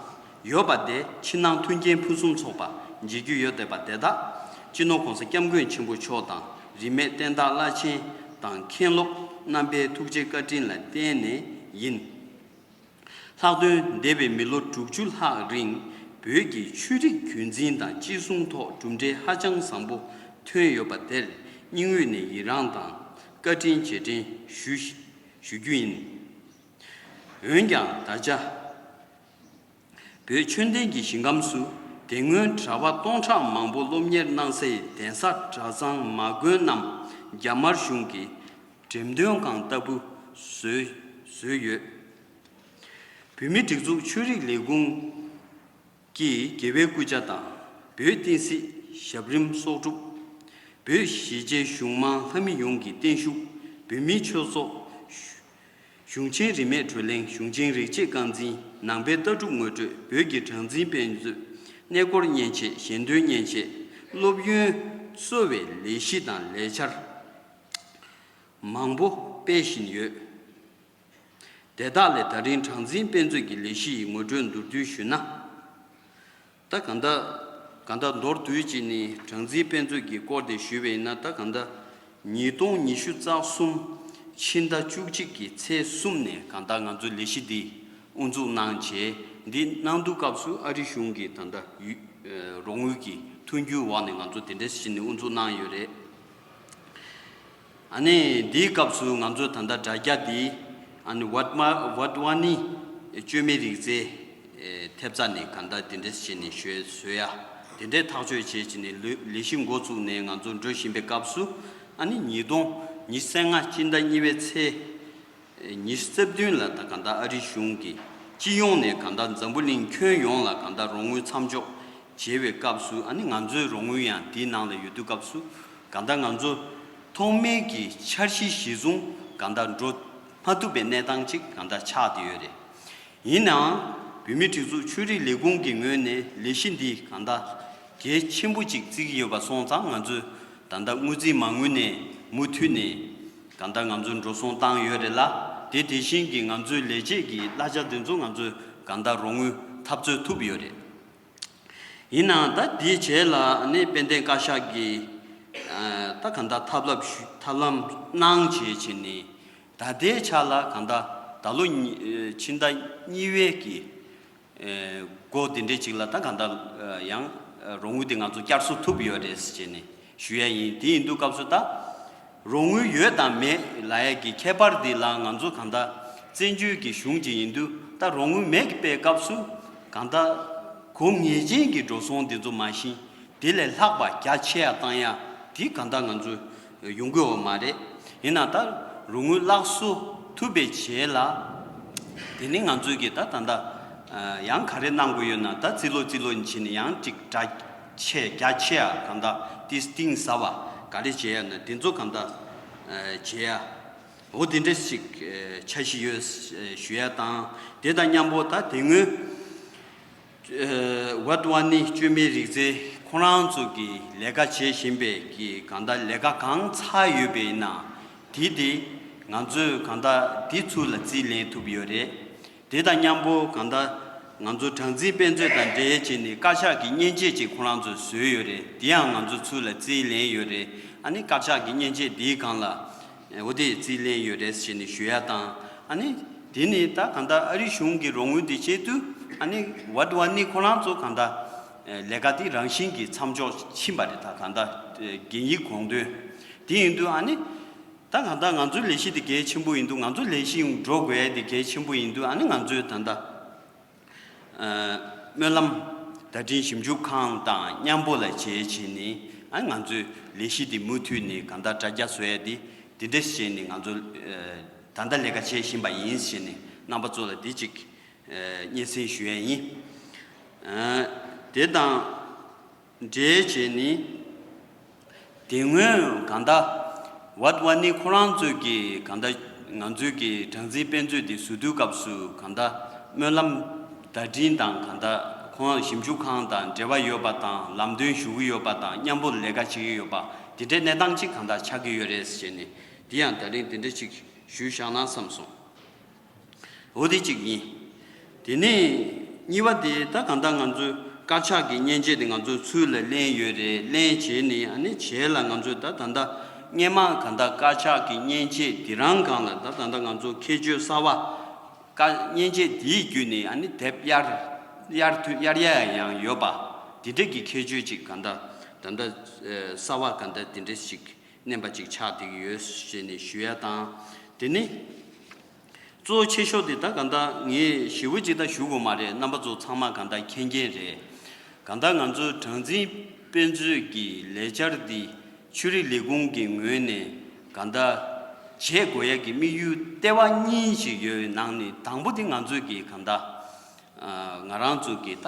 ཡོད་པ་དེ་ཕྱི་ནང་མཐུན་རྐྱེན་ཕུན་སུམ་ཚོགས་པ་མཇལ་རྒྱུ་ཡོད་བསྡད་པ་དེ་དག་སྤྱི་ནོར་༸གོང་ས་༸སྐྱབས་མགོན་ཆེན་པོ་མཆོག་དང་། རིས་མེད་བསྟན་བདག་བླ་ཆེན་དང་མཁན་སློབ་རྣམ་པའི་ཐུགས་རྗེ་བཀའ་དྲིན་ལ་བརྟེན་ནས་ཡིན། ལྷག་དོན་འདས་པའི་མི་ལོ་དྲུག་ཅུ་ལྷག་རིང་བོད་ཀྱི་ཆོས་རིག་རྒྱུན་འཛིན་དང་གཅེས་སྲུང་ཐོག་གྲུབ་འབྲས་ཧ་ཅང་བཟང་པོ་ཐོན་ཡོད་པ་དེར་སྙིང་དབུས་ནས་ཡི་རངས་དང་བཀའ་དྲིན་རྗེས་དྲན་ཞུ་ཞུ་རྒྱུ་ཡིན། འོན་ཀྱང་ད་ཆ། བོད་ཆོས་ལྡན་གྱི་ཞིང་ཁམས་སུ་དེ་སྔོན་གྲྭ་པ་སྟོང་ཕྲག་མང་པོ་སློབ་གཉེར་གནང་སའི་གདན་ས་གྲྭ་ཚང་མ་དགོན་རྣམས་རྒྱ་དམར་གཞུང་གིས་འགྲེམས་སྟོན་ཁང་ལྟ་བུ་བཟོས་བཟོས་ཡོད། བོད་མིའི་སྒྲིག་འཛུགས་ཆོས་རིག་ལས་ཁུངས་ཀྱི་དགེ་བའི་སྐུ་ཕྱྭ་དང་། བོད་བསྟན་སྲིད་ཞབས་རིམ་གསོག་སྒྲུབ། བོད་གཞིས་བྱེས་གཞུང་མང་ལྷ་མི་ཡོངས་ཀྱི་བརྟན་བཞུགས། བོད་མིའི་ཆོས་ཚོགས། གཞུང་ཆེན་རིས་མེད་གྲོས་གླེང་། གཞུང་ཆེན་རིག་བྱེད་རྐང་འཛིན། ནང་པའི་ལྟ་གྲུབ་ངོ་སྤྲོད། བོད་ཀྱི་གྲངས་འཛིན་དཔེ་མཛོད། གནས་སྐོར་མཉེན་ཆས། ཞལ་འདོན་མཉེན་ཆས། སློབ་ཡོན་གསོ་བའི་ལས་གཞི་དང་ལས་འཆར་མང་པོ་སྤེལ་བཞིན་ཡོད། དེ་དག་ལས་ད་རིང་གྲངས་འཛིན་དཔེ་མཛོད་ཀྱི་ལས་གཞི་ཡི་ངོ་སྤྲོད་མདོར་བསྡུས་ཞུས་ན། ད་གང་ལྟར་གང་ལྟར་མདོར་བསྡུས་ཅིག་ནི་གྲངས་འཛིན་དཔེ་མཛོད་ཀྱི་སྐོར་དེ་ཞུས་པ་ཡིན་ན། ད་གང་ལྟར་ཉིས་སྟོང་ཉི་ཤུ་རྩ་གསུམ་ཕྱི་ཟླ་བཅུ་གཅིག་གི་ཚེས་གསུམ་ནས་གང་ལྟར་ང་ཚོའི་ལས་གཞི་འདི་དབུ་འཛུགས་གནང་བྱས། འདི་གནང་དུས་སྐབས་སུ་ཨ་རི་གཞུང་གིས་ད་ལྟ་ཡུ་རོགས་དངུལ་གྱི་མཐུན་འགྱུར་འོག་ནས་ང་ཚོ་དེ་འདྲ་ཞིག་ནས་དབུ་འཛུགས་གནང་ཡོད་རེད། ཨ་ནི་འདིའི་སྐབས་སུ་ང་ཚོས་ད་ལྟ་དྲ་རྒྱ་འདི་ཨ་ནི་ཝཱད་མ་ཝཱད་ཝཱ་ནི་བཅོས་མའི་རིག་རྩལ་ཐེབས་རྩ་ནས་གང་ལྟར་དེ་འདྲ་བྱས་ནས་ཞུ་བཟོ་ཡ་དེ་འདྲའི་ཐག་གཅོད་བྱས་བྱས་ནས་ལས་ལས་གཞི་འགོ་བཙུགས་ནས་ང་ཚོ་འགྲོ་བཞིན་པའི་སྐབས་སུ། ཨ་ནི་ཉིས་སྟོང་ཉི་ཤུ་རྩ་ལྔ་སྤྱི་ཟླ་གཉིས་པའི་ཚེས་ཉི་ཤུ་རྩ་བདུན་ལ་ད་གང་ལྟར་ཨ་རི་གཞུང་གིས་སྤྱི་ཡོངས་ནས་གང་ལྟར་འཛམ་བུ་གླིང་ཁྱོན་ཡོངས་ལ་གང་ལྟར་རོགས་དངུལ་མཚམས་འཇོག་བྱེད་པའི་སྐབས་སུ། ཨ་ནི་ང་ཚོའི་རོགས་དངུལ་ཡང་དེའི་ནང་ལ་ཡོད་དུས་སྐབས་སུ། གང་ལྟར་ང་ཚོ་ཐོག་མའི་གི་འཆར་གཞི་གཞིར་བཟུང་གང་ལྟར་འགྲོ་མ་ཐུབ་པའི་གནས་སྟངས་ཅིག་གང་ལྟར་ཆགས་བསྡད་ཡོད་རེད། ཡིན་ནའང་བོད་མིའི་སྒྲིག་འཛུགས་ཆོས་རིག་ལས་ཁུངས་ཀྱི་ངོས་ནས་ལས་གཞི་འདི་གང་ལྟར་གལ་ཆེན་པོ་ཅིག་བརྩི་གི་ཡོད་པ་སོང་ཙང་། ང་ཚོས་ད་ལྟ་དངུལ་རྩིས་མ་དངུལ་ནས་མུ་མཐུད་ནས་གང་ལྟར་ང་ཚོས་འགྲོ་སོང་བཏང་ཡོད་རེད་ལ། དེ་དེ་བཞིན་གྱི་ང་ཚོའི་ལས་བྱེད་ཀྱི་གླ་ཆ་དེ་ཚོ་ང་ཚོས་གང་ལྟར་རོགས་དངུལ་འཐབ་རྩོད་ཐུབ་ཡོད་རེད། ཡིན་ནའང་ད་དེའི་རྗེས་ལ་ནི་དཔལ་ལྡན་བཀའ་ཤག་གིས་ཨ་ད་གང་ལྟར་ཐབས་ལམ་ཞུ་ཐབས་ལམ་གནང་བྱས་བྱས་ནས། ད་ལྟའི་ཆ་ལ་གང་ལྟར་ད་ལོ་ཉི་ཕྱི་ཟླ་གཉིས་པའི་གི་ཨེ་འགོ་དེ་འདྲའི་ཅིག་ལ་ད་གང་ལྟར་ཨ་ཡང་ཨ་རོགས་དངུལ་དེ་ང་ཚོ་བསྐྱར་གསོ་ཐུབ་ཡོད་རེད་ཟེར་བྱས་ནས་ཞུ་ཡ་ཡིན། དེ་ཡིན་དུས་སྐབས་སུ་ད་རོགས་དངུལ་ཡོད་དང་མེད་ལབ་ཡ་གི་ཁྱད་པར་འདི་ལ་ང་ཚོ་གང་ལྟར་བཙན་བྱོལ་གྱི་གཞུང་ཅིག་ཡིན་དུས། ད་རོགས་དངུལ་མེད་པའི་སྐབས་སུ་གང་ལྟར་གོ་ངེས་ཅན་གྱི་འགྲོ་སོང་འདི་ཚོ་མ་གཞི་དེ་ལས་ལྷག་པ་རྒྱ་ཆེ་ཡ་བཏང་ཡ་དེ་གང་ལྟར་ང་ཚོ་ཡོང་གི་ཡོད་མ་རེད། ཡིན་ན་ད་རོགས་དངུལ་སླར་གསོ་ཐུབ་པའི་རྗེས་ལ། དེ་ནི་ང་ཚོས་ཀྱི་ད་ད་ལྟ་ཡང་ག་རེ་གནང་དགོས་ཡོད་ན། ད་རྩིས་ལོ་རྩིས་ལོ་ནས་བྱས་ནས་ཡང་ཅིག་དྲག་ཆེ་རྒྱ་ཆེ་ཡ་གང་ལྟར་ཏིས་གཏིང་ཟབ་པ་ག་རེ་བྱེད་ཡ་ན་དེ་ཚོ་གང་ལྟར་བྱེད་ཡ། འོ་དེ་འདྲ་ཞིག་འཆར་གཞི་ཡོད་ཞུ་ཡ་དང་། དེ་དང་མཉམ་པོ་ད་དེ་སྔོན་ཝཱད་ཝཱ་ནི་བཅོས་མའི་རིག་རྩལ་ཁོ་རང་ཚོ་གི་ལས་ཀ་བྱེད་བཞིན་པའི་གི་གང་ལྟར་ལས་ཀ་གང་ཚར་ཡོད་པ་ཡིན་ན། དེ་དེ་ང་ཚོས་གང་ལྟར་དེ་ཚུར་ལ་རྩིས་ལེན་ཐུབ་ཡོད་རེད། དེ་དང་མཉམ་པོ་གང་ལྟར་ང་ཚོ་གྲངས་འཛིན་དཔེ་མཛོད་དང་འབྲེལ་བྱས་ནས་བཀའ་ཤག་གི་མཉེན་ཆས་ཅིག་ཁོ་རང་ཚོས་བཟོས་ཡོད་རེད། དེ་ཡང་ང་ཚོ་ཚུར་ལ་རྩིས་ལེན་ཡོད་རེད། ཨ་ནི་བཀའ་ཤག་གི་མཉེན་ཆས་དེའི་སྒང་ལ་འོ་དེ་རྩིས་ལེན་ཡོད་རེད་ཟེར་ནས་ཞུ་ཡ་དང་། ཨ་ནི་དེ་ནི་ད་གང་ལྟར་ཨ་རི་གཞུང་གི་རོགས་དངུལ་དེ་བྱེད་དུས། ཨ་ནི་ཝཱད་ཝཱ་ནི་ཁོ་རང་ཚོ་གང་ལྟར་ལས་ཀ་དེ་རང་བཞིན་གྱིས་མཚམས་འཇོག་ཕྱིན་པ་རེད། ད་གང་ལྟར་རྒྱ་ཡིག་དགོངས་དོན་དེ་ཡིན་དུས། ཨ་ནི་ད་གང་ལྟར་ང་ཚོའི་ལས་གཞི་དེ་གལ་ཆེན་པོ་ཡིན་དུས། ང་ཚོ་ལས་གཞི་འགྲོ་དགོས་ཡ་དེ་གལ་ཆེན་པོ་ཡིན་དུས། ཨ་ནི་ང་ཚོས་ད་ལྟ་ཨ་སྨོན་ལམ་བརྡ་འཕྲིན་ཞིབ་འཇུག་ཁང་དང་མཉམ་པོ་ལ་བྱས་བྱས་ནས། ཨ་ང་ཚོའི་ལས་གཞི་དེ་མུ་མཐུད་ནས་གང་ལྟར་དྲ་རྒྱ་བཟོ་ཡ་དེ་དེ་འདྲ་བྱས་ནས་ང་ཚོ་ཨ་ད་ལྟ་ལས་ཀ་བྱེད་བཞིན་པ་ཡིན་ཟེར་ནས་རྣམ་པ་ཚོ་ལ་དེ་གཅིག་ཨ་སྙན་སེང་ཞུ་ཡ་ཡིན། ཨ་དེ་དང་འབྲེལ་བྱས་ནས། དེ་སྔོན་གང་ལྟར་ཝཱད་ཝཱ་ནི་ཁོ་རང་ཚོས་ཀྱི་གང་ལྟར་ ང་ཚོའི་གི་གྲངས་འཛིན་དཔེ་མཛོད་དེ་བཟོ་དུས་སྐབས་སུ་གང་ལྟར་སྨོན་ལམ་བརྡ་འཕྲིན་དང་གང་ལྟར་ཁོང་ཞིབ་འཇུག་ཁང་དང་འབྲེལ་བ་ཡོད་པ་དང་ལམ་སྟོན་ཞུ་གི་ཡོད་པ་དང་མཉམ་པོ་ལས་ཀ་བྱེད་ཀྱི་ཡོད་པ་དེ་འདྲའི་གནས་སྟངས་ཅིག་གང་ལྟར་ཆགས་ཀྱི་ཡོད་རེད་ཟེར་ནས་དེ་ཡང་ད་རིང་དེ་འདྲ་ཅིག་ཞུས་བཞག་ན་བསམ་སོང་། འོ་དེ་གཅིག་ཡིན། དེ་ནས་གཉིས་པ་དེ་ད་གང་ལྟར་ང་ཚོའི་དཀར་ཆག་གི་མཉེན་ཆས་དེ་ང་ཚོ་ཚུར་ལ་ལེན་ཡོད་རེད། ལེན་བྱས་ནས་ཨ་ནི་བྱས་ལ་ང་ཚོས་ད་ད་ལྟ་སྔས་མ་གང་ལྟར་དཀར་ཆག་གི་མཉེན་ཆས་དེ་རང་སྒང་ལ་ད་ད་ལྟ་ང་ཚོ་ཁྱད་ཆོས་གསར་པ་དཀར་མཉེན་ཆས་དེའི་བརྒྱུད་ནས་ཨ་ནི་དེབ་གཡར་གཡར་དུས་གཡར་ཡ་ཡང་ཡོད་པ་དེ་འདྲ་གི་ཁྱད་ཆོས་ཅིག་གང་ལྟར་ད་ལྟ་གསར་པ་གང་ལྟར་དེ་འདྲ་ཞིག་བསྣན་པ་ཅིག་ཆགས་བསྡད་ཀྱི་ཡོད་ཞེས་ནས་ཞུ་ཡ་དང་། དེ་ནི། གཙོ་བོ་ཆེ་ཤོས་དེ་ད་གང་ལྟར་ངས་ཞེ་པོ་ཅིག་ད་ཞུ་དགོས་མ་རེད། རྣམ་པ་ཚོ་ཚང་མ་གང་ལྟར་མཁྱེན་མཁན་རེད། གང་ལྟར་ང་ཚོའི་གྲངས་འཛིན་དཔེ་མཛོད་ཀྱི་ལས་འཆར་འདི་ཆོས་རིག་ལས་ཁུངས་ཀྱི་ངོས་ནས་གང་ལྟར་བྱེད་དགོས་ཡ་གི་དམིགས་ཡུལ་ལྟེ་བ་གཉིས་ཤིག་ཡོད་པའི་ནང་ནས་དང་པོ་དེ་ང་ཚོས་ཀྱི་གང་ལྟར་ང་རང་ཚོ་གི་ད་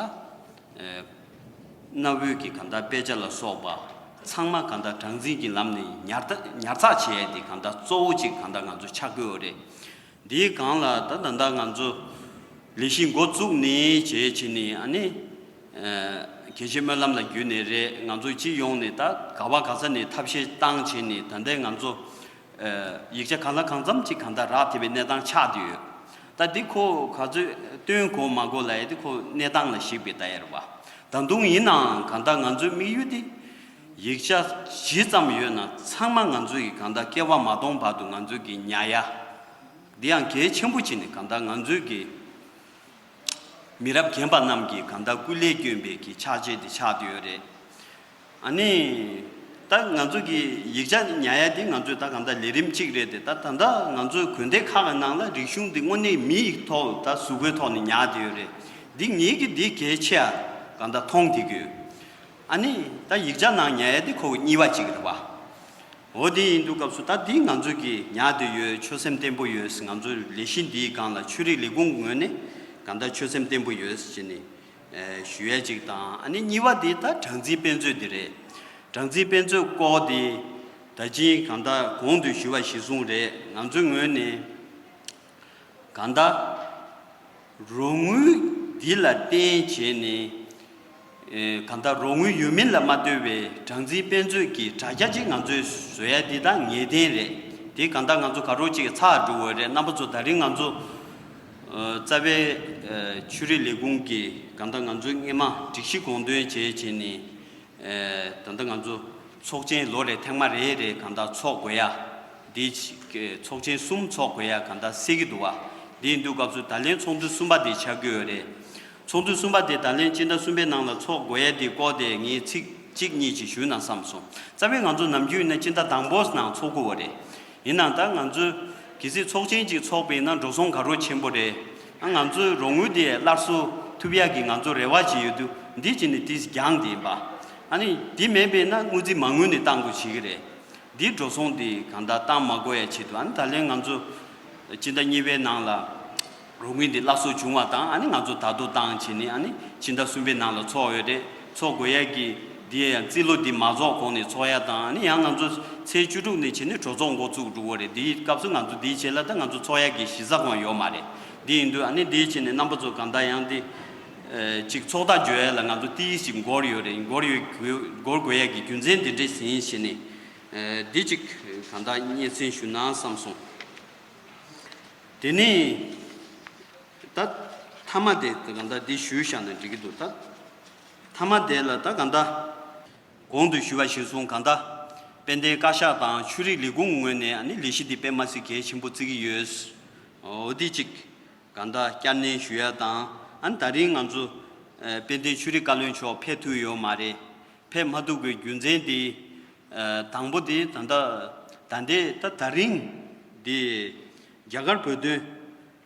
གནའ་བོའི་གི་གང་ལྟར་དཔེ་ཆ་ལ་སོགས་པ་ཚང་མ་གང་ལྟར་གྲངས་འཛིན་གྱི་ལམ་ནས་ཉར་ཉར་ཚགས་བྱེད་ཡ་དེ་གང་ལྟར་གཙོ་བོ་གཅིག་གང་ལྟར་ང་ཚོ་ཆགས་ཀྱི་ཡོད་རེད། འདིའི་སྒང་ལ་ད་ད་ལྟ་ང་ཚོ་ལས་གཞི་འགོ་བཙུགས་ནས་བྱས་བྱས་ནས་ཨ་ནི་དགེ་བཤེས་སྨོན་ལམ་ལགས་བརྒྱུད་ནས་རེད། ང་ཚོ་སྤྱི་ཡོངས་ནས་ད་ག་བ་ག་ས་ནས་ཐབས་ཤེས་བཏང་བྱས་ནས་ད་ལྟའི་ང་ཚོ་ཡིག་ཆ་གང་ལ་གང་འཚམ་ཅིག་གང་ལྟར་རག་ཐེབས་པའི་གནས་སྟངས་ཆགས་བསྡད་ཡོད། ད་འདི་ཁོ་ག་ཚོད་བཏོན་དགོས་མ་དགོས་ལ་ཡ་འདི་ཁོ་གནས་སྟངས་ལ་གཞིགས་པའི་ད་ཡ་རེད་བ། ད་དུང་ཡིན་ནའང་གང་ལྟར་ང་ཚོའི་དམིགས་ཡུལ་དེ་ཡིག་ཆ་ཇི་ཙམ་ཡོད་ན་ཚང་མ་ང་ཚོ་ཡི་གང་ལྟར་སྐྱེ་བ་མ་སྟོངས་བར་དུ་ང་ཚོ་གི་ཉར་ཡ། འདི་ཡང་གལ་ཆེན་པོ་བྱས་ནས་གང་ལྟར་ང་ཚོའི་གི་མི་རབས་རྒན་པ་རྣམས་ཀྱིས་གང་ལྟར་སྐུ་ལས་བསྐྱོན་པའི་གི་ཕྱག་རྗེས་དེ་ཆགས་བསྡད་ཡོད་རེད། ཨ་ནི། ད་ང་ཚོ་གི་ཡིག་ཆ་ཉར་ཡ་དེ་ང་ཚོའི་ད་གང་ལྟར་ལས་རིམ་གཅིག་རེད་དེ། ད་ད་ལྟ་ང་ཚོའི་དགོན་སྡེ་ཁག་གི་ནང་ལ་རིག་གཞུང་འདི་དངོས་གནས་མིའི་ཐོག་ད་གཟུགས་པོའི་ཐོག་ནས་ཉར་བསྡད་ཡོད་རེད། འདི་ངེད་ཀྱིས་འདི་གལ་ཆེ་ཡ་གང་ལྟར་མཐོང་བསྡད་ཀྱི་ཡོད། ཨ་ནི་ད་ཡིག་ཆ་ནང་ཉར་ཡ་དེ་ཁོ་གཉིས་པ་གཅིག་རེད་བ། འོ་དེ་ཡིན་དུས་སྐབས་སུ་ད་འདི་ང་ཚོ་གིས་ཉར་བསྡད་ཡོད། ཆོད་སེམས་བརྟན་པོ་ཡོད། ང་ཚོའི་ལས་གཞི་འདིའི་སྒང་ལ་ཆོས་རིག་ལས་ཁུངས་ངོས་ནས་གང་ལྟར་ཆོད་སེམས་བརྟན་པོ་ཡོད་ཟེར་ནས་ཞུ་ཡ་གཅིག་དང་། ཨ་ནི་གཉིས་པ་དེ་ད་གྲངས་འཛིན་དཔེ་མཛོད་འདི་རེད། གྲངས་འཛིན་དཔེ་མཛོད་སྐོར་དེ་ད་ཅིང་གང་ལྟར་གོང་དུ་ཞུས་པ་གཞིར་བཟུང་རེད། ང་ཚོའི་ངོས་ནས་གང་ལྟར་རོགས་དངུལ་འདི་ལ་བརྟེན་བྱས་ནས་ཨེ་གང་ལྟར་རོགས་དངུལ་ཡོད་མིན་ལ་མ་ལྟོས་པའི་གྲངས་འཛིན་དཔེ་མཛོད་ཀྱི་དྲ་རྒྱ་ཅིག་ང་ཚོས་བཟོ་ཡ་འདི་ད་ངེས་གཏན་རེད། དེ་གང་ལྟར་ང་ཚོ་ག་རོགས་ཅིག་ཚར་འགྲོ་འོས་རེད། རྣམ་པ་ཚོ་ད་རིང་ང་ཚོ་ཨ་རྩ་བའི་ཨ་ཆོས་རིག་ལས་ཁུངས་ཀྱི་གང་ལྟར་ང་ཚོའི་སྔས་མ་སྒྲིག་གཞི་དགོངས་དོན་བྱས་བྱས་ནས། ཨེ་ད་ལྟ་ང་ཚོ་ཚོགས་ཆེན་ལོ་རེ་ཐེངས་མ་རེ་རེ་གང་ལྟར་ཚོགས་དགོས་ཡ། འདི་ཚོགས་ཆེན་གསུམ་ཚོགས་དགོས་ཡ་གང་ལྟར་གསལ་གྱི་འདུག་བ། འདི་ཡིན་དུས་སྐབས་སུ་ད་ལན་ཚོགས་འདུ་གསུམ་པ་དེ་ཆགས་ཀྱི་ཡོད་རེད། ཚོགས་འདུ་གསུམ་པ་དེ་ད་ལན་སྤྱི་ཟླ་གསུམ་པའི་ནང་ལ་ཚོགས་དགོས་ཡ་དེ་སྐོར་དེ་ངས་ཚིག་གཅིག་གཉིས་ཅིག་ཞུས་ན་བསམ་སོང་། རྩ་བའི་ང་ཚོ་ནམ་རྒྱུན་ཡིན་ན་སྤྱི་ཟླ་དང་པོ་ནང་ཚོགས་དགོས་བ་རེད། ཡིན་ནའང་ད་ང་ཚོས་གལ་སྲིད་ཚོགས་ཆེན་གཅིག་ཚོགས་པ་ཡིན་ན་འགྲོ་སོང་ག་རོ་ཆེན་པོ་རེད། ཨ་ང་ཚོས་རོགས་དངུལ་དེ་སླར་གསོ་ཐུབ་ཡག་གི་ང་ཚོ་རེ་བ་བྱེད་ཡོད་དུས་འདི་བྱས་ནས་དེ་རྒྱང་དེ་ཡིན་པ། ཨ་ནི་དེ་མེད་པས་ན་དངུལ་རྩིས་མ་དངུལ་ནས་བཏང་དགོས་བྱེད་ཀྱི་རེད། འདི་འགྲོ་སོང་དེ་གང་ལྟར་བཏང་མ་དགོས་ཡ་ཆེད་དུ་ཨ་ནི་ད་ལན་ང་ཚོ་སྤྱི་ཟླ་གཉིས་པའི་ནང་ལ། རོགས་དངུལ་འདི་སླར་གསོ་བྱུང་བ་དང་ཨ་ནི་ང་ཚོ་ད་དུང་བཏང་བྱས་ནས་ཨ་ནི་ཕྱི་ཟླ་གསུམ་པའི་ནང་ལ་ཚོགས་ཡོད་རེད། ཚོགས་དགོས་ཡ་གི་འདི་ཡང་རྩིས་ལོ་འདི་མ་རྫོགས་གོང་ནས་ཚོགས་ཡ་དང་ཨ་ནི་ཡང་ང་ཚོ་ཚེས་བཅུ་དྲུག་ནས་བྱས་ནས་གྲོས་ཚོགས་འགོ་བཙུགས་འགྲོ་གི་རེད། འདིའི་སྐབས་སུ་ང་ཚོ་འདིའི་ཆེད་ལ་ད་ང་ཚོ་ཚོགས་ཡ་གི་གཞི་རྩ་ཁོང་ཡོད་མ་རེད། འདི་ཡིན་དུས་ཨ་ནི་འདིའི་ཆེད་ནས་རྣམ་པ་ཚོ་གང་ལྟར་ཡང་འདི་ཅིག་ཚོགས་ཐག་གཅོད་ཡ་ལ་ང་ཚོ་ཏིས་ཅིག་འགོར་ཡོད་རེད། འགོར་ཡོད་འགོར་དགོས་ཡ་གི་རྒྱུ་མཚན་འདི་འདྲས་ཟིན་བྱས་ནས་འདི་ཅིག་གང་ལྟར་སྙན་སེང་ཞུ་ན་བསམ་སོང་། དེ་ནས་ད་མཐའ་མ་དེ་གང་ལྟར་འདི་ཞུས་བཞག་ན་འགྲིག་གི་འདུག་ད་མཐའ་མ་དེ་ལ་ད་གང་ལྟར་གོང་དུ་ཞུས་པ་གཞིར་བཟུང་གང་ལྟར་དཔལ་ལྡན་བཀའ་ཤག་དང་ཆོས་རིག་ལས་ཁུངས་ངོས་ནས་ཨ་ནི་ལས་གཞི་འདི་དཔེ་མ་སྲིད་གལ་ཆེན་པོ་བརྩི་གི་ཡོད། འོ་འདི་གཅིག་གང་ལྟར་བསྐྱར་ནན་ཞུ་ཡ་དང་ཨ་ནི་ད་རིང་ང་ཚོ་དཔལ་ལྡན་ཆོས་རིག་བཀའ་བློན་མཆོག་ཕེབས་ཐུབ་ཡོད་མ་རེད། ཕེབས་མ་ཐུབ་པའི་རྒྱུ་མཚན་དེ། ཨ་དང་པོ་དེ་ད་ལྟ་ད་ལྟའི་ད་ད་རིང་དེ་རྒྱ་གར་བོད་དོན་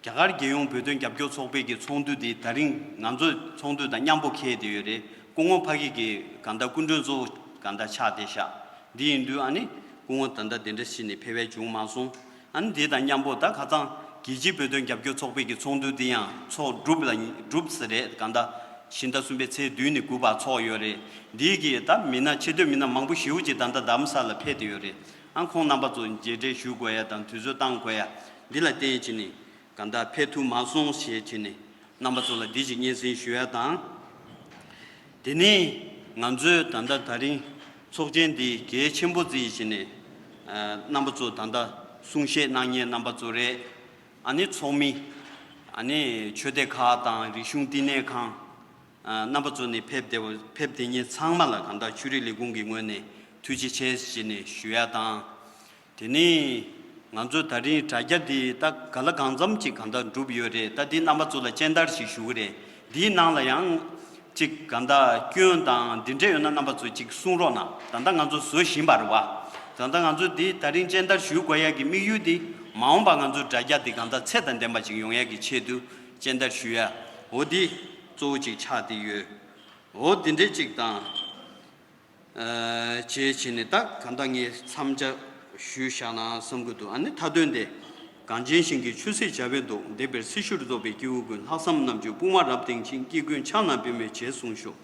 རྒྱ་གར་རྒྱལ་ཡོངས་བོད་དོན་རྒྱབ་སྐྱོར་ཚོགས་པའི་གི་ཚོགས་འདུ་དེ་ད་རིང་ང་ཚོའི་ཚོགས་འདུ་དང་མཉམ་པོ་འཁེལ་བསྡད་ཡོད་རེད། སྐུ་ངོ་ཕ་གི་གི་གང་ལྟར་སྐུ་མགྲོན་གཙོ་བོ་གང་ལྟར་ཆགས་བསྡད་ཤག་འདི་ཡིན་དུས་ཨ་ནི་སྐུ་ངོ་ད་ལྟ་དེ་འདྲ་ཞིག་ནས་ཕེབས་པ་བྱུང་མ་སོང་། ཨ་ནི་དེ་དང་མཉམ་པོ་ད་ཁ་སང་རྒྱལ་སྤྱིའི་བོད་དོན་རྒྱབ་སྐྱོར་ཚོགས་པའི་གི་ཚོགས་འདུ་དེ་ཡང་ཚོགས་གྲུབ་ལ་གྲུབ་ཟེར་རེད། གང་ལྟར་ཕྱི་ཟླ་གསུམ་པའི་ཚེས་བདུན་ནས་དགུ་བར་ཚོགས་ཡོད་རེད། འདིའི་གི་ད་མི་སྣ་ཆེ་བསྟོད་མི་སྣ་མང་པོ་ཞེ་པོ་ཅིག་ད་ལྟ་རྡ་རམ་ས་ལ་ཕེབས་བསྡད་ཡོད་རེད། ཨ་ཁོང་རྣམ་པ་ཚོ་མཇལ་འཕྲད་ཞུ་དགོས་ཡ་དང་དུས་ཚོད་བཏང་དགོས་ཡ་ འདི་ལ་བརྟེན་བྱས་ནས་གང་ལྟར་ཕེབས་ཐུབ་མ་སོང་ཞེས་བྱས་ནས་རྣམ་པ་ཚོ་ལ་འདི་ཞིག་སྙན་སེང་ཞུ་ཡ་དང་། དེ་ནས་ང་ཚོས་ད་ལྟ་ད་རིང་ཚོགས་ཆེན་འདི་གལ་ཆེན་པོ་བརྩིས་བྱས་ནས་ཨ་རྣམ་པ་ཚོ་ད་ལྟ་གསུང་བཤད་གནང་མཁན་རྣམ་པ་ཚོ་རེད། ཨ་ནི་ཚོགས་མི། ཨ་ནི་ཆོས་སྡེ་ཁག་དང་རིག་གཞུང་བསྟི་གནས་ཁང་། ཨ་རྣམ་པ་ཚོ་ནས་ཕེབས་བསྡད་པ་ཕེབས་བསྡད་མཁན་ཚང་མ་ལ་གང་ལྟར་ཆོས་རིག་ལས་ཁུངས་ཀྱི་ངོས་ནས་ཐུགས་རྗེ་ཆེ་ཞེས་ནས་ཞུ་ཡ་དང་། དེ་ནས་ང་ཚོ་ད་རིང་དྲ་རྒྱ་འདི་ད་ག་ལ་གང་འཚམ་ཅིག་གང་ལྟར་འགྲུབ་ཡོད་རེད། ད་འདི་རྣམ་པ་ཚོ་ལ་སྤྱན་བསྟར་ཞིག་ཞུ་གི་རེད། འདིའི་ནང་ལ་ཡང་ཅིག་གང་ལྟར་སྐྱོན་དང་འདི་འདྲ་ཡོད་ན་རྣམ་པ་ཚོ་ཅིག་གསུང་རོགས་གནང་། ད་ལྟ་ང་ཚོ་བཟོ་བཞིན་པ་རེད་བ། ད་ལྟ་ང་ཚོ་འདི་ད་རིང་སྤྱན་བསྟར་ཞུ་དགོས་ཡ་གི་དམིགས་ཡུལ་འདི་མ་འོངས་པ་ང་ཚོ་དྲ་རྒྱ་འདི་གང་ལྟར་ཚད་དང་ལྡན་པ་ཅིག་ཡོང་ཡ་གི་ཆེད་དུ་སྤྱན་བསྟར་ཞུ་ཡ། འོ་འདི་གཙོ་བོ་ཅིག་ཆགས་བསྡད་ཡོད། འོ་འདི་འདྲའི་ཅིག་དང་། ཨ་བྱས་བྱས་ནས་ད་གང་ལྟར་ངས་མཚམས་འཇོག་ཞུས་བཞག་ན་བསམ་གྱི་འདུག་ཨ་ནི་མཐའ་དོན་དེ། གངས་ཅན་ཞིང་གི་ཆོས་སྲིད་བྱ་བའི་མདོ། འདས་པའི་སྲི་ཞུར་རྫོགས་པའི་སྐྱེ་བོ་ཀུན། ལྷག་བསམ་རྣམ་དཔྱོད་དཔུང་བ་རབ་བརྟན་ཅིང་། སྐྱེ་ཀུན་ཕྱག་ན་པདྨོས་རྗེས་བཟུང་ཤོག་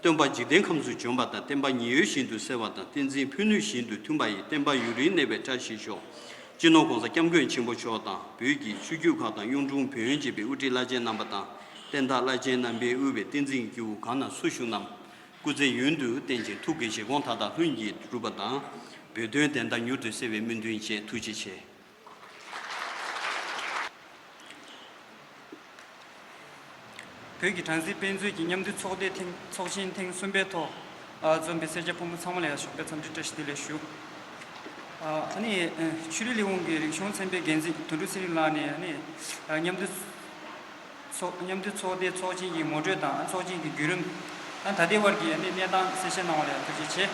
སྟོན་པ་འཇིག་རྟེན་ཁམས་སུ་བྱོན་པ་དང་། བསྟན་པ་ཉི་འོད་བཞིན་དུ་གསལ་བ་དང་། བསྟན་འཛིན་ཕུ་ནུ་བཞིན་དུ་མཐུན་པ་ཡི། བསྟན་པ་ཡུན་རིང་གནས་པའི་བཀྲ་ཤིས་ཤོག་སྤྱི་ནོར་༸གོང་ས་༸སྐྱབས་མགོན་ཆེན་པོ་མཆོག་དང་། བོད་ཀྱི་ཆོས་བརྒྱུད་ཁག་དང་གཡུང་དྲུང་བོན་བཅས་པའི་དབུ་ཁྲིད་བླ་ཆེན་རྣམ་པ་དང་། བསྟན་བདག་བླ་ཆེན་རྣམ་པས་དབུས་པའི་བསྟན་འཛིན་སྐྱེ་བོ་གང་ན་སུ་བཞུགས་རྣམས། སྐུ་ཚེ་ཡུན་དུ་བརྟན་ཅིང་ཐུགས་ཀྱི་བཞེད་དགོངས་མཐའ་དག་ལྷུན་གྱིས་གྲུབ་པ་དང་། བོད་དོན་བདེན་མཐའ་མྱུར་དུ་གསལ་བའི་སྨོན་འདུན་བཅས། ཐུགས་རྗེ་ཆེ། བོད་ཀྱི་བྲམ་ཟེ་དཔེ་མཛོད་ཀྱི་མཉམ་འདུས་ཚོགས་སྡེ་ཐེངས་ཚོགས་ཆེན་ཐེངས་གསུམ་པའི་ཐོག་ཨ་འཛོམས་པའི་སེར་སྐྱ་ཕོ་མོ་ཚང་མ་ལ་ཡང་ཞོགས་པའི་འཚམས་འདྲི་བཀྲ་ཤིས་བདེ་ལེགས་ཞུ། ཨ་ཨ་ནི་ཨ་ཆོས་རིག་ལས་ཁུངས་ཀྱི་རིག་གཞུང་ཚན་པའི་འགན་འཛིན་དོན་གྲུབ་ཚེ་རིང་ལགས་ནས་ཨ་ནི་ཨ་མཉམ་འདུས་ཚོགས་མཉམ་འདུས་ཚོགས་སྡེ་ཚོགས་ཆེན་གྱི་ངོ་སྤྲོད་དང་ཚོགས་ཆེན་གྱི་བརྒྱུད་རིམ་དང་ད་ལྟའི་བར་གྱི་གནས་སྟངས་གསལ་བཤད་གནང་བ་ལ་ཐུགས་རྗེ་ཆེ།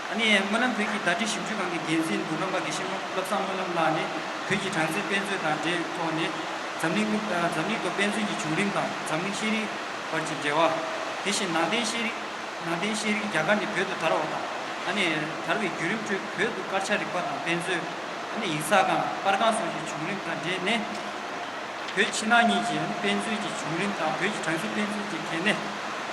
ཨ་ནི་སྨོན་ལམ་བོད་ཀྱི་བརྡ་འཕྲིན་ཞིབ་འཇུག་ཁང་གི་འགན་འཛིན་འབུམ་རམས་པ་དགེ་བཤེས་བློ་བཟང་སྨོན་ལམ་ལགས་ནས་བོད་ཀྱི་བྲམ་ཟེ་དཔེ་མཛོད་དང་འབྲེལ་ཐོག་ནས་འཛམ་གླིང་འཛམ་གླིང་ཐོག་དཔེ་མཛོད་ཀྱི་བྱུང་རིམ་དང་འཛམ་གླིང་ཤེས་རིག་བར་གྱི་འབྲེལ་བ། དེ་བཞིན་ནང་བསྟན་ཤེས་རིག་ནང་བསྟན་ཤེས་རིག་རྒྱ་གར་ནས་བོད་དུ་དར་བ་དང་། ཨ་ནི་དར་བའི་བརྒྱུད་རིམ་ཁྲོད་བོད་དུ་དཀར་ཆག་རིག་པ་དང་དཔེ་མཛོད། ཨ་ནི་ཡིག་ཚགས་ཁང་པར་ཁང་སོགས་ཀྱི་བྱུང་རིམ་དང་འབྲེལ་ནས། བོད་ཕྱི་ནང་གཉིས་ཀྱི་ཨ་ནི་དཔེ་མཛོད་ཀྱི་བྱུང་རིམ་དང་བོད་ཀྱི་བྲམ་ཟེ་དཔེ་མཛོད་ཀྱི་གལ་གནད།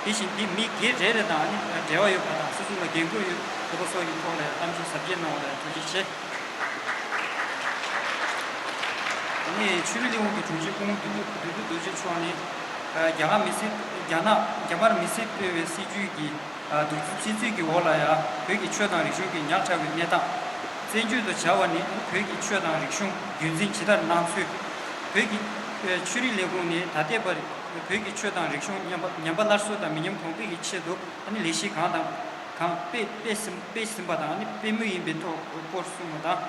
དེ་བཞིན་འདི་མི་སྒེར་རེ་རེ་དང་ཨ་ནི་འབྲེལ་བ་ཡོད་པ་དང་སོ་སོ་ལ་འགན་ཁུར་ཡོད་ཡོད་པ་སོགས་ཀྱི་ཐོག་ལ་གཏམ་བཤད་ཟབ་རྒྱས་གནང་བ་ལ་ཐུགས་རྗེ་ཆེ། ཨ་ནི་ཆོས་རིག་ལས་ཁུངས་ཀྱི་དྲུང་ཆེ་སྐུ་ངོ་བདུད་འདུལ་བདུད་འདུལ་རྡོ་རྗེ་མཆོག་ནས་རྒྱ་གར་མི་སེར་རྒྱ་ནག་རྒྱ་དམར་མི་སེར་སྤེལ་བའི་སྲིད་བྱུས་ཀྱི་གདུག་རྩུབ་ཕྱིན་ཚུལ་གྱི་འོག་ལ་ཡང་བོད་ཀྱི་ཆོས་དང་རིག་གཞུང་གི་ཉག་ཕྲ་བའི་གནས་སྟངས། བཙན་བྱོལ་དུ་བྱ་བ་ནི་བོད་ཀྱི་ཆོས་དང་རིག་གཞུང་རྒྱུན་འཛིན་ཇི་ལྟར་གནང་ཚུལ། བོད་ཀྱི་ཆོས་རིག་ལས་ཁུངས་ནས་ད་ལྟའི་བར་བོད་ཀྱི་ཆོས་དང་རིག་གཞུང་ཉམས་པ་ཉམས་པ་སླར་གསོ་དང་མི་ཉམས་གོང་འཕེལ་གྱི་ཆེད་དུ་ཨ་ནི་ལས་གཞི་གང་དང་གང་སྤེལ་སྤེལ་ཟིན་སྤེལ་ཟིན་པ་དང་ཨ་ནི་སྤེལ་མུས་ཡིན་པའི་ཐོག་སྐོར་གསུངས་པ་དང་།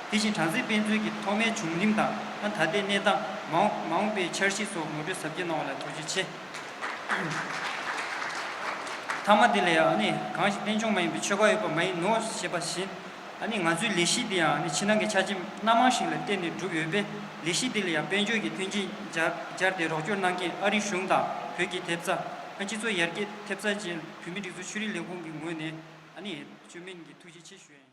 དེ་བཞིན་བྲམ་ཟེ་དཔེ་མཛོད་ཀྱི་ཐོག་མའི་བྱུང་རིམ་དང་ཨ་ད་ལྟའི་གནས་སྟངས། མ་འོངས་མ་འོངས་པའི་འཆར་གཞི་སོགས་ངོ་སྤྲོད་ཟབ་རྒྱས་གནང་བ་ལ་ཐུགས་རྗེ་ཆེ། མཐའ་མ་དེ་ལ་ཡང་ཨ་ནི་གང་ཞིག་རྟེན་འབྱུང་མ་ཡིན་པའི་ཆོས་འགའ་ཡོད་པ་མ་ཡིན་ནོ་ཞེས་པ་བཞིན། ཨ་ནི་ང་ཚོའི་ལས་གཞི་འདི་ཡང་ཨ་ནི་ཕྱི་ནང་གི་ཆ་རྐྱེན་སྣ་མང་ཞིག་ལ་བརྟེན་ནས་གྲུབ་ཡོད་པས། ལས་གཞི་འདི་ལ་ཡང་དཔལ་འབྱོར་གྱི་མཐུན་རྐྱེན་སྦྱར་སྦྱར་ཏེ་རོགས་སྐྱོར་གནང་མཁན་ཨ་རིའི་གཞུང་དང་བོད་ཀྱི་ཐེབས་རྩ། ཨ་སྤྱི་ཚོགས་ཡར་རྒྱས་ཐེབས་རྩ་བཅས་བོད་མིའི་སྒྲིག་འཛུགས་ཆོས་རིག་ལས་ཁུངས་ཀྱི་ངོས་ནས་ཨ་ནི་བཅོས་མིན་གྱི་ཐུགས་རྗེ་ཆེ་ཞུ་ཡ་ཡིན།